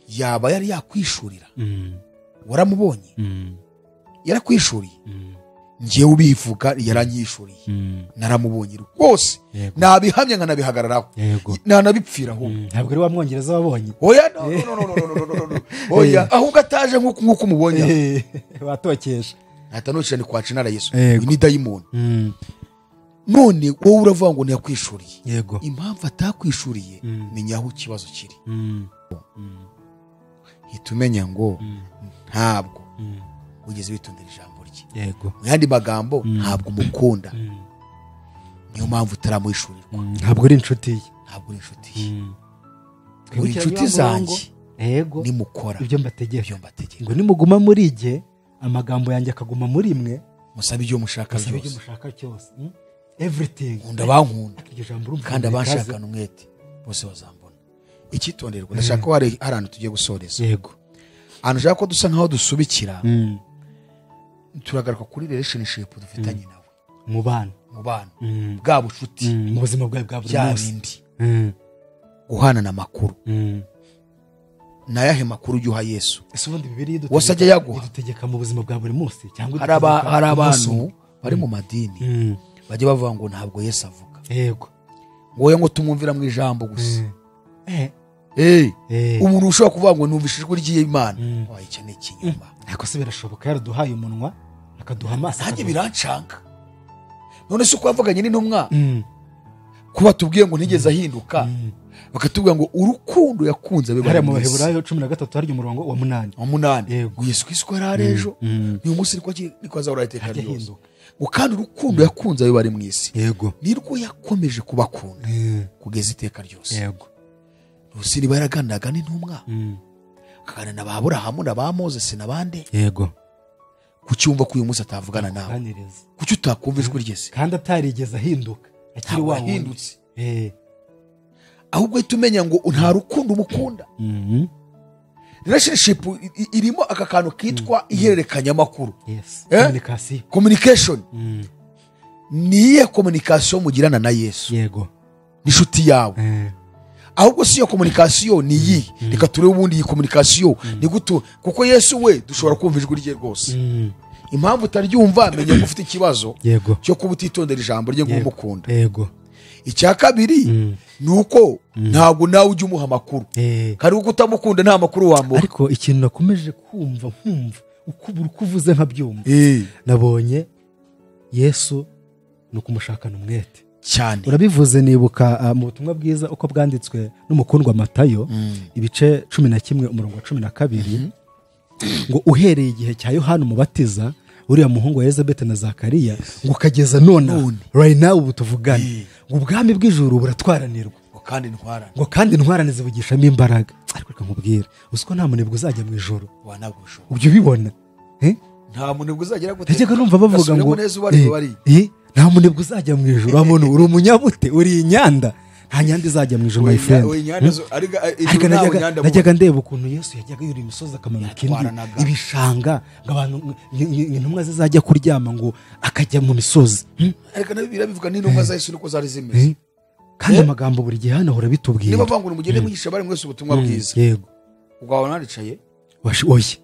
Yaba yari yakwishurira? Waramubonye? Yarakwishuriye? Njyewe ubivuga yaranyishuriye, naramubonye rwose, nabihamya nkanabihagararaho, nanabipfira ahubwo. Ntabwo ari wa mwongereza wabonye. Oya no no no no no no. Oya ahubwo ataje nk'uko umubonye. Batokesha. Atanocira ni kwa cinara Yesu. Ni dayimoni. None wowe uravuga ngo ntiyakwishuriye. Yego. Impamvu atakwishuriye menya aho ikibazo kiri. Hitumenya ngo ntabwo ugeze witondera ijambo rye. Yego. Mu yandi magambo ntabwo umukunda. Niyo mpamvu utaramuhishurirwa. Ntabwo uri inshuti ye. Ntabwo uri inshuti ye. Uri inshuti zanjye. Yego. Nimukora ibyo mbategeka. Ngo nimuguma muri jye, amagambo yanjye akaguma muri mwe, musabe ibyo mushaka byose. Musabe ibyo mushaka cyose. Everything. Nkunda bankunda kandi abanshakana umwete bose bazambona. Icyitonderwa ndashaka ko hari ahantu tugiye gusoreza. Yego. Ahantu ushaka ko dusa nkaho dusubikira, turagaruka kuri relationship dufitanye nawe. Mubano. Bwa bucuti. Mu buzima bwawe bwa buri munsi. Guhanana amakuru. Nayahe makuru ujya uha Yesu? Ese ubundi Bibiliya idutegeka mu buzima bwa buri munsi cyangwa hari abantu bari mu madini bajya bavuga ngo ntabwo Yesu avuga. Yego. Ngo ngo tumwumvira mu ijambo gusa. Umuntu ushobora kuvuga ngo numvise ijwi ry'Imana, icyo ni ikinyoma. Ariko se birashoboka yaraduhaye umunwa akaduha amaso? Nanjye birancanga. None se uko yavuganye n'intumwa kuba tubwiye ngo ntigeze ahinduka, bakatubwira ngo urukundo yakunze abe bari mu Baheburayo 13 hari umurongo wa 8. Wa 8. Yesu Kristo yari ejo, uyu munsi niko azahora iteka ryose. Ngo kandi urukundo yakunze abe bari mu isi. Yego. Nirwo yakomeje kubakunda kugeza iteka ryose. Yego. Rusi niba yaraganiraga n'intumwa, akaganira na ba Aburahamu na ba Moses n'abandi. Yego. Kuki wumva ko uyu munsi atavugana nawe? Kuki utakumva ijwi rye se? Kandi atarigeze ahinduka, akiri wa wahindutse. Ahubwo uhita umenya ngo nta rukundo umukunda. Relationship irimo aka kantu kitwa ihererekanyamakuru. Yes. Communication. Niye communication mugirana na Yesu. Yego. Nishuti yawe. Ahubwo si iyo communication ni iyi. Reka turebe ubundi iyi communication ni guto, kuko Yesu we dushobora kumva ijwi rye rwose. Impamvu utaryumva, menya ko ufite ikibazo cyo kuba utitondera ijambo rye ngo umukunda. Yego. Icya kabiri ni uko ntabwo nawe ujya umuha amakuru. Kandi uko utamukunda nta makuru wamuha. Ariko ikintu nakomeje kumva nkumva uko uvuze nkabyumva, nabonye Yesu ni ukumushakana umwete cyane. Urabivuze nibuka mu butumwa bwiza uko bwanditswe n'umukundwa Matayo, ibice 11 umurongo wa 12, ngo uhereye igihe cya Yohana Umubatiza, uriya muhungu wa Elizabeth na Zakariya, ngo ukageza none right now ubu tuvugana, ngo ubwami bw'ijuru buratwaranirwa, ngo kandi intwarane zibugishamo imbaraga. Ariko reka nkubwire, uzi ko nta munebwe uzajya mu ijuru? Ujya ubibona? Nta munebwe uzagera gute? Najyaga numva bavuga ngo nta munebwe uzajya mu ijuru. Wabona uri umunyabute, uri inyanda, nta nyanda izajya mu ijuru my friend. Ariko najyaga ndeba ukuntu Yesu yajyaga yura imisozi akamanuka indi, ibishanga, ngo abantu intumwa ze zajya kuryama ngo akajya mu misozi. Ariko nabi birabivuga n'intumwa za Yesu niko zari zimeze. Kandi amagambo buri gihe hano ahora bitubwira. Niba bavanga ngo mugende mwigisha bari mwese ubutumwa bwiza. Yego. Ubwo naricaye. Oye,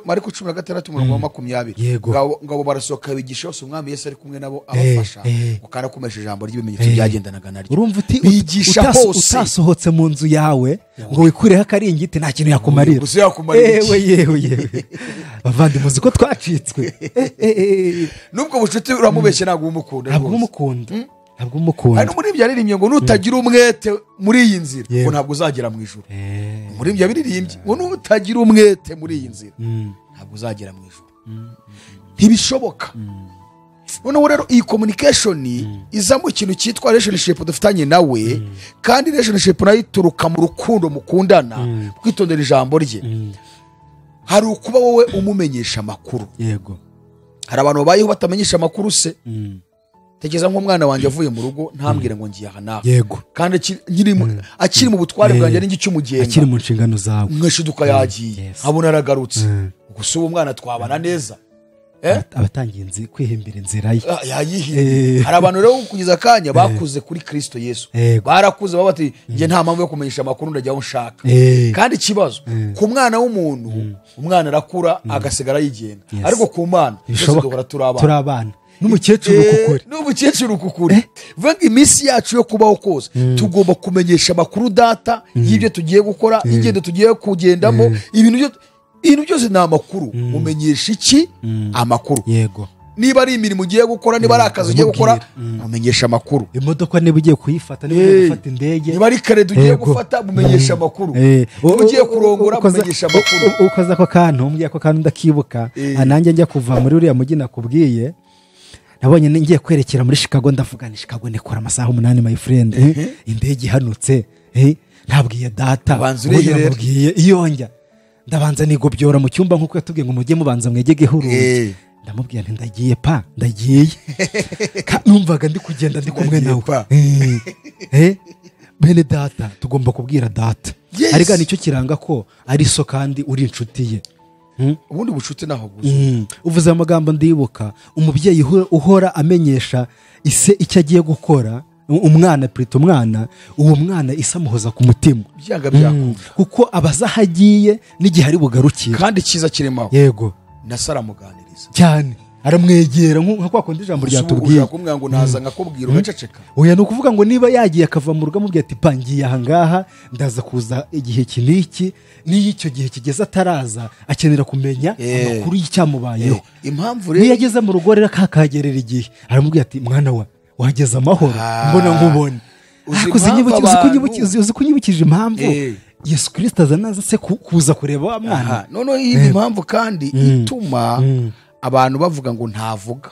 Mariko 16 umurongo wa 20. Ngabo barasohoka bigisha bose umwami Yesu ari kumwe nabo abafasha, ngo karakomeje ijambo ry'ibimenyetso byagendanaga naryo. Urumva uti bigisha hose, utasohotse mu nzu yawe ngo wikureho akaringiti nta kintu yakumarira. Gusa yakumarira. Yewe. Bavandi muzi ko twacitswe. Nubwo bucuti uramubeshye ntabwo umukunda. Ntabwo umukunda. Ntabwo umukunda. Hari muri ibyo yaririmbye ngo nutagira umwete muri iyi nzira ngo ntabwo uzagera mu ijuru. Muri ibyo yaririmbye ngo nutagira umwete muri iyi nzira ntabwo uzagera mu ijuru. Ntibishoboka. Noneho rero iyi communication izamo ikintu cyitwa relationship dufitanye nawe, kandi relationship nayo ituruka mu rukundo mukundana, kwitondera ijambo rye. Hari ukuba wowe umumenyesha amakuru. Yego. Hari abantu babayeho batamenyesha amakuru se. Tekereza nk'umwana wanjye avuye mu rugo ntambwire ngo ngiye aha naha. Yego. Kandi akiri mu butware bwanjye ari cy'umugenga. Akiri mu nshingano zawe. Mweshiduka yagiye. Abona aragarutse. Gusa uwo mwana twabana neza. Abatangiye inzi kwihimbira inzira ye. Yayihimbye. Hari abantu rero kugeza akanya bakuze kuri Kristo Yesu. Barakuze baba bati nge nta mpamvu yo kumenyesha amakuru ndajya aho nshaka. Kandi ikibazo ku mwana w'umuntu, umwana arakura agasigara yigenga. Ariko ku Mana twese duhora turi abana. N'umukecuru kukuri. N'umukecuru kukuri. Vuga iminsi yacu yo kubaho kose tugomba kumenyesha amakuru data y'ibyo tugiye gukora, ingendo tugiye kugendamo, ibintu byose ni amakuru. Umenyesha iki? Amakuru. Yego. Niba ari imirimo ugiye gukora, niba ari akazi ugiye gukora, umenyesha amakuru. Imodoka niba ugiye kuyifata, niba ugiye gufata indege, niba ari kare ugiye gufata, umenyesha amakuru. Niba ugiye kurongora, umenyesha amakuru. Ukoza ako kantu, umbwiye ako kantu ndakibuka. Nanjye njya kuva muri uriya mujyi nakubwiye, nabonye ngiye kwerekera muri Chicago, ndavuga ni Chicago nikora amasaha 8 my friend. Indege ihanutse, ntabwiye data, nabwiye iyo njya ndabanza nigobyora mu cyumba nkuko yatubwiye ngo mujye mubanza mwegege urugi. Ndamubwiye nti ndagiye pa, ndagiye. Numvaga ndi kugenda ndi kumwe nawe. Bene data tugomba kubwira data. Ariko nicyo kiranga ko ari so kandi uri inshuti ye. Ubundi bucuti naho gusa. Uvuze amagambo ndibuka, umubyeyi uhora amenyesha ise icyo agiye gukora, umwana prito umwana, uwo mwana isa muhoza ku mutima. Byanga byakunda. Kuko abaza hagiye n'igihe ari bugarukire. Kandi cyiza kirimo. Yego. Na Sara muganiriza. Cyane. Aramwegera nka kwa kundi ijambo ryatubwiye. Ushaka ngo naza nkakubwira ugaceceka. Oya, ni ukuvuga ngo niba yagiye akava mu rugo amubwiye ati pangiye aha ngaha ndaza kuza igihe iki n'iki, n'iyo icyo gihe kigeze ataraza akenera kumenya amakuru y'icyamubayeho. Impamvu rero niyo ageze mu rugo rero akakagerera igihe aramubwiye ati mwana wa wageze amahoro mbona nkubone. Uzi kunyibukije impamvu Yesu Kristo azanaza se kuza kureba wa mwana. Noneho iyi impamvu kandi ituma abantu bavuga ngo ntavuga,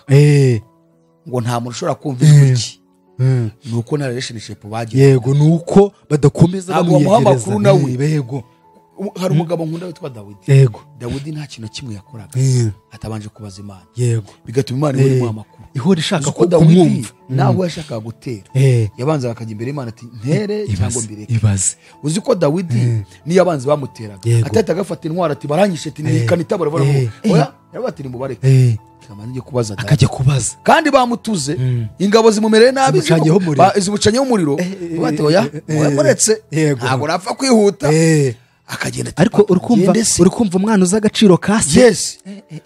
ngo nta muntu ushobora kumva ijwi rye, nuko nta relationship bagira. Yego, nuko badakomeza bamwiyegereza. Yego. Hari umugabo nkunda witwa Dawidi. Yego. Dawidi nta kintu kimwe yakoraga atabanje kubaza Imana. Yego. Bigatuma Imana ihora imuha amakuru. Ihora ishaka ko Dawidi naho yashakaga gutera yabanzaga akajya imbere y'Imana ati ntere cyangwa mbireke. Ibaze. Uzi ko Dawidi niyo abanzi bamuteraga atahita agafata intwaro ati baranyishe ati nikana itabara vuba. Oya, yarabatira mubareke. Kamanze kubaza Dawidi. Akajya kubaza. Kandi bamutuze ingabo zimumereye nabi zimucanyeho umuriro. Bati oya, muretse ntabwo napfa kwihuta. Akagenda ariko urikumva umwana uzi agaciro ka se. Yes.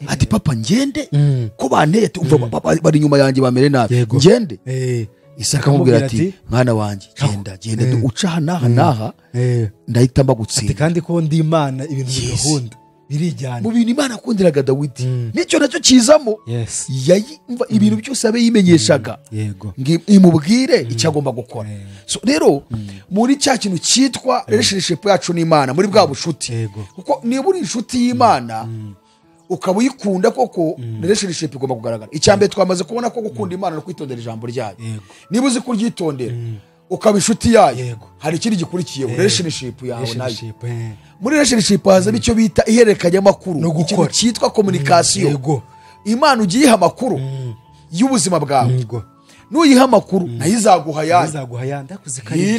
Ati papa ngende ko banteye ati umva bari inyuma yanjye bamere nabi ngende. Isaka amubwira ati mwana wanjye genda genda uca aha n'aha n'aha ndahita mbagutsinda. Ati kandi ko ndi Imana ibintu bigahunda birijyana. Mu bintu Imana akundiraga Dawidi nicyo nacyo kizamo. Yayimva ibintu byose abe yimenyeshaga imubwire icyo agomba gukora. So rero muri cya kintu cyitwa relationship yacu n'Imana muri bwa bushuti, kuko niba uri inshuti y'Imana ukaba uyikunda koko relationship igomba kugaragara. Icya mbere twamaze kubona ko gukunda Imana no kwitondera ijambo ryayo. Niba uzi kuryitondera ukaba inshuti yayo, hari ikindi gikurikiyeho relationship yawe nayo. Muri relationship haza icyo bita ihererekanyamakuru, ikintu cyitwa communication. Imana ugiye iha amakuru y'ubuzima bwawe, nuyiha amakuru nayo izaguha ayandi.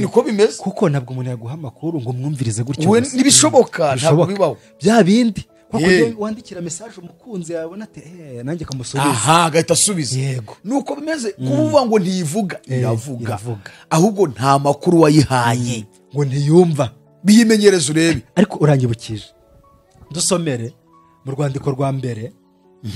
Niko bimeze. Kuko ntabwo umuntu yaguha amakuru ngo mwumvirize gutyo, ntibishoboka, ntabwo bibaho. Bya bindi kuko wandikira message umukunzi yabona ati nanjye kamusubiza, aha agahita asubiza. Nuko bimeze. Kuvuga ngo ntiyivuga, iravuga, ahubwo nta makuru wayihaye ngo ntiyumva. Biyimenyereze urebe. Ariko urangibukije dusomere mu rwandiko rwa mbere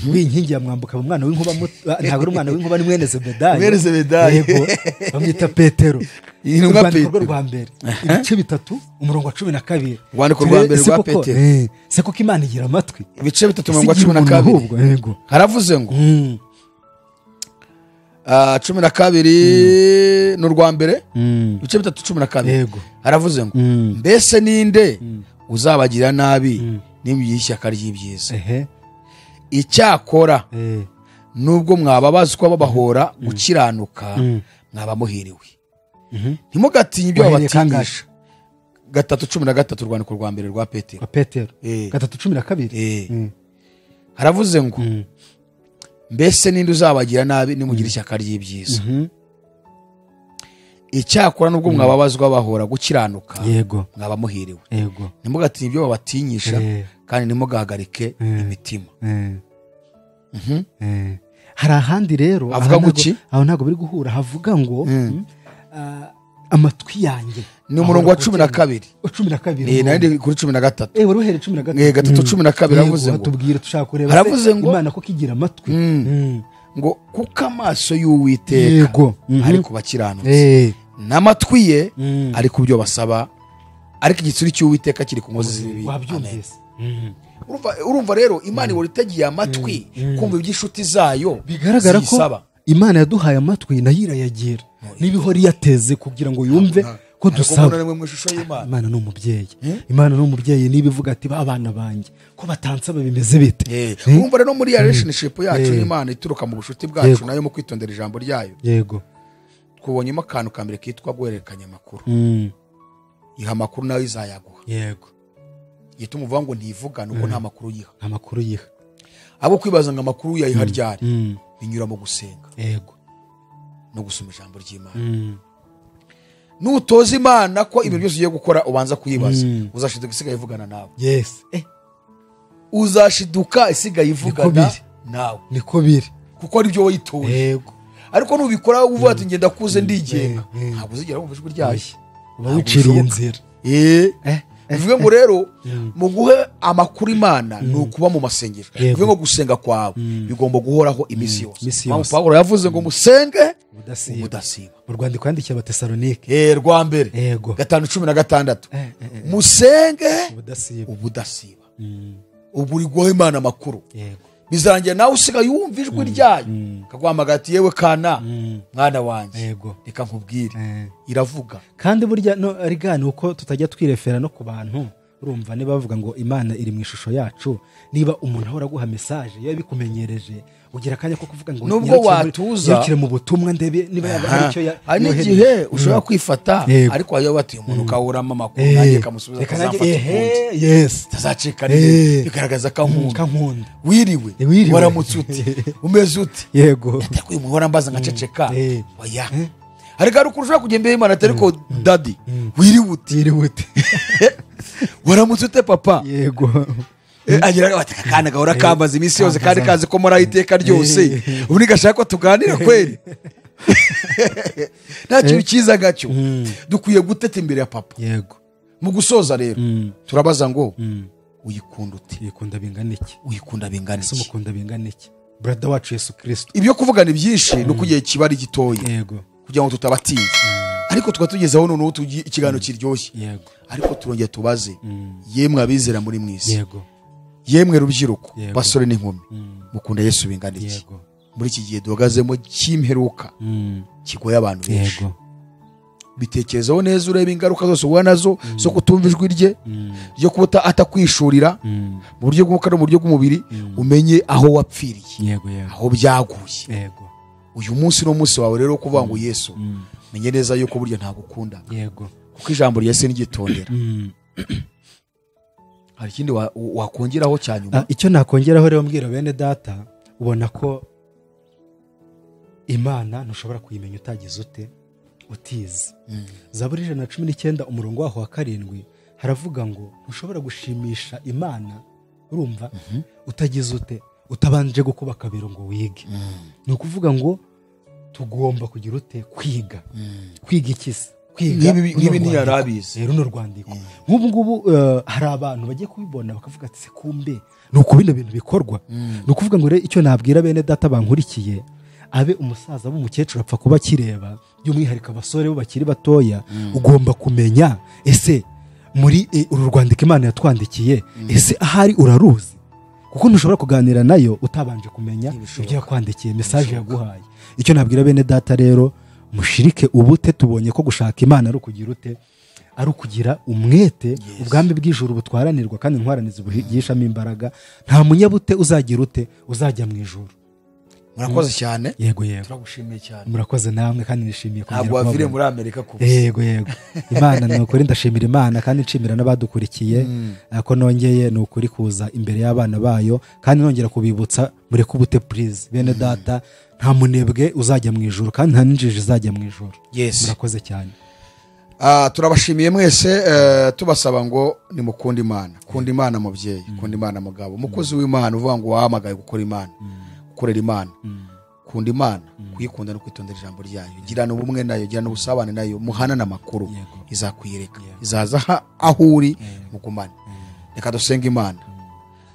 w'inkingi ya mwambuka mu mwana w'inkuba, ntabwo ari umwana w'inkuba, ni mwene Zebedayo. Mwene Zebedayo. Yego, bamwita Petero. Urwandiko rwa mbere ibice 3 umurongo wa 12. Urwandiko rwa mbere rwa Petero. Se koko Imana igira amatwi. Ibice 3 umurongo wa 12. Yego. Haravuze ngo 12 n'urwa mbere ibice 3 12. Yego. Haravuze ngo mbese ninde uzabagira nabi nimba ishyaka ry'ibyiza? Icyakora nubwo mwababazwa babahora gukiranuka mwaba muhiriwe. Ntimugatinye ibyo babatinyisha. 3:13 urwandiko rwa mbere rwa Petero. Petero 3:12. Haravuze ngo mbese ninde uzabagira nabi nimugira ishyaka ry'ibyiza? Icyakora nubwo mwababazwa bahora gukiranuka mwaba muhiriwe. Ntimugatinye ibyo babatinyisha kandi ntimugahagarike imitima. Hari ahandi rero avuga guki aho ntabwo biri guhura, havuga ngo amatwi yanjye ni umurongo wa 12. 12. Nari kuri 13. Wari uhereye 13. 3:12 aravuze ngo tubwire tushaka kureba. Haravuze ngo Imana ko kigira amatwi ngo kuko amaso y'Uwiteka ari ku bakiranutsi n'amatwi ye ari ku byo basaba, ariko igitsuri cy'Uwiteka kiri ku nkozi z'ibibi. Wabyumvise. Urumva rero Imana ihora itegiye amatwi kumva iby'inshuti zayo. Bigaragara ko Imana yaduhaye amatwi nayo irayagira, niba ihora iyateze kugira ngo yumve ko dusaba. Imana ni umubyeyi. Imana ni umubyeyi, niba ivuga ati abana banjye ko batansaba bimeze bite. Urumva rero muri ya relationship yacu n'Imana ituruka mu bushuti bwacu nayo mu kwitondera ijambo ryayo. Yego. Twubonyemo akantu ka mbere kitwa guhererekanya amakuru. Iha amakuru nayo izayaguha. Yego. Gituma uvuga ngo ntivuga nuko nta makuru yiha. Nta makuru yiha. Abo kwibaza ngo amakuru yayiha ryari binyura mu gusenga. Yego. No gusoma ijambo ry'Imana. Nutoza Imana ko ibintu byose ugiye gukora ubanza kuyibaza, uzashiduka isigaye ivugana nawe. Yes. Uzashiduka isigaye ivugana nawe. Niko biri. Kuko ari byo wayitoje. Yego. Ariko nubikora uvuga ati ngenda kuze ndigenga, ntabwo uzigera wumva ijwi ryayo. Uba wiciriye inzira. Bivuge ngo rero mu guha amakuru Imana ni ukuba mu masengesho. Bivuge ngo gusenga kwawe bigomba guhoraho iminsi yose. Pawulo yavuze ngo musenge ubudasiba. Mu rwandiko yandikiye Abatesalonike rwa mbere 5:16 musenge ubudasiba. Ubwo uri guha Imana amakuru. Bizarangira nawe usigaye wumva ijwi ryayo kaguhamagara ati yewe kana mwana wanjye reka nkubwire. Iravuga. Kandi burya no rigana uko tutajya twirefera no ku bantu Urumva niba bavuga ngo Imana iri mu ishusho yacu, niba umuntu ahora aguha message iyo bikumenyereje ugira akanya ko kuvuga ngo nubwo watuza nyarukire mu butumwa ndebe niba yaba ari icyo hari n'igihe ushobora kwifata, ariko wayo batuye umuntu ukawuramo amakuru nanjye kamusubiza akazamfata ukundi, yes, tazacika neza, bigaragaza ko ankunda. Wiriwe, waramutse ute, umeze ute? Yego. Atari uyu muntu warambaza ngaceceka, oya. Ariko hari ukuntu ushobora kujya imbere y'Imana atari ko daddy wiriwe ute, wiriwe ute, waramutse ute papa? Yego. Agira ati akana gahora kambaza iminsi yose kandi kazi ko muri iteka ryose, ubu nigashaka ko tuganira kweri. Nta kintu cyiza gacyo. Dukwiye guteta imbere ya papa. Yego. Mu gusoza rero turabaza ngo uyikunda ute? Uyikunda bingana iki? Uyikunda bingana iki? Umukunda bingana iki? Brother wacu Yesu Kristo. Ibyo kuvuga ni byinshi, nuko igihe kiba ari gitoya. Yego. Kugira ngo tutabatinza. Ariko tukaba tugezeho noneho ikiganiro kiryoshye. Yego. Ariko turongera tubaze, yemwe abizera muri mwisi. Yego. Yemwe rubyiruko, basore n'inkumi, mukunda Yesu bingana iki? Yego. Muri iki gihe duhagazemo cy'imperuka kigoye abantu benshi. Yego. Bitekerezaho neza, urebe ingaruka zose uhura nazo zo kutumva ijwi rye, ryo kuba atakwishurira mu buryo bw'umwuka no mu buryo bw'umubiri, umenye aho wapfiriye, aho byaguye. Yego. Uyu munsi no munsi wawe rero kuvuga ngo Yesu, menye neza yuko burya ntagukunda. Yego. Kuko ijambo rya Yesu nigitondera. Hari ikindi wakongeraho cyanyuma? Icyo nakongeraho rero mbwira bene data, ubona ko Imana ntushobora kuyimenya utagize ute, utize. Zaburi 119 umurongo waho wa 7 haravuga ngo ntushobora gushimisha Imana, urumva, utagize ute, utabanje gukuba kabiro ngo wige. Ni ukuvuga ngo tugomba kugira ute, kwiga. Kwiga iki se? Kwiga nk'ibi ntiyarabizi. Rero no rwandiko. Nk'ubu ngubu hari abantu bagiye kubibona bakavuga ati kumbe nuko bino bintu bikorwa. Ni ukuvuga ngo rero icyo nabwira bene data bankurikiye, abe umusaza abe umukecuru apfa kuba kireba, by'umwihariko abasore bo bakiri batoya, ugomba kumenya ese muri uru rwandiko Imana yatwandikiye, ese ahari uraruzi? Kuko ntushobora kuganira nayo utabanje kumenya ibyo yakwandikiye, message yaguhaye. Icyo nabwira bene data rero, mushirike ubute, tubonye ko gushaka Imana ari ukugira ute, ari ukugira umwete. Ubwami bw'ijuru butwaranirwa kandi intwaranizi buhigishamo imbaraga. Nta munyabute uzagira ute, uzajya mu ijuru. Murakoze cyane. Yego yego. Turagushimiye cyane. Murakoze namwe kandi nishimiye kongera kubabona. Ntabwo wavire muri Amerika kubusa. Yego yego. Imana ni ukuri, ndashimira Imana kandi nshimira n'abadukurikiye, ko nongeye ni ukuri kuza imbere y'abana bayo, kandi nongera kubibutsa mureke ubute please bene data, nta munebwe uzajya mu ijuru kandi nta n'injiji izajya mu ijuru. Murakoze cyane. Turabashimiye mwese, tubasaba ngo nimukunde Imana. Kunda Imana mubyeyi, kunda Imana mugabo, umukozi w'Imana uvuga ngo wahamagaye gukora Imana, gukorera Imana. Kunda Imana, kuyikunda no kwitondera ijambo ryayo, girana ubumwe nayo, girana ubusabane nayo, muhanana amakuru, izakwiyereka, izaza aho uri, mugumane. Reka dusenge Imana.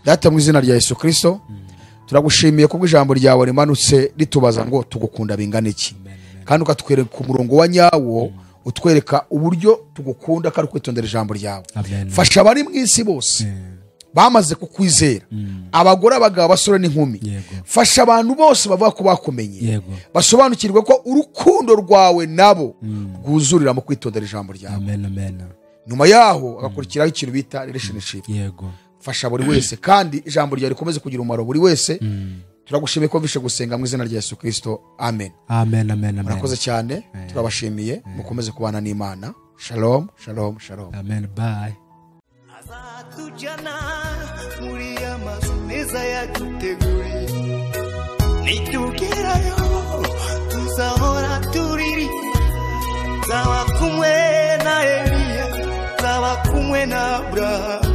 Data mu izina rya Yesu Kristo, turagushimiye kubwo ijambo ryawe rimanutse ritubaza ngo tugukunda bingana iki, kandi ukatwereka umurongo wa nyawo, utwereka uburyo tugukunda kandi kwitondera ijambo ryawe. Fasha abari mu isi bose bamaze kukwizera, abagore, abagabo, abasore n'inkumi. Fasha abantu bose bavuga ko bakumenye, basobanukirwe ko urukundo rwawe nabo rwuzurira mu kwitondera ijambo ryawe. Nyuma yaho agakurikiraho ikintu bita relationship. Fasha buri wese kandi ijambo ryawe rikomeze kugira umumaro buri wese. Turagushimiye ko mvishe gusenga mu izina rya Yesu Kristo. Amen. Amen, amen, amen. Murakoze cyane, turabashimiye, mukomeze kubana n'Imana. Shalom, shalom, shalom. Amen, bye. Azatujyana muri amazu meza yaduteguriye, nitugerayo tuzahora turiri, nzaba kumwe na Eliya, nzaba kumwe na Abrahamu.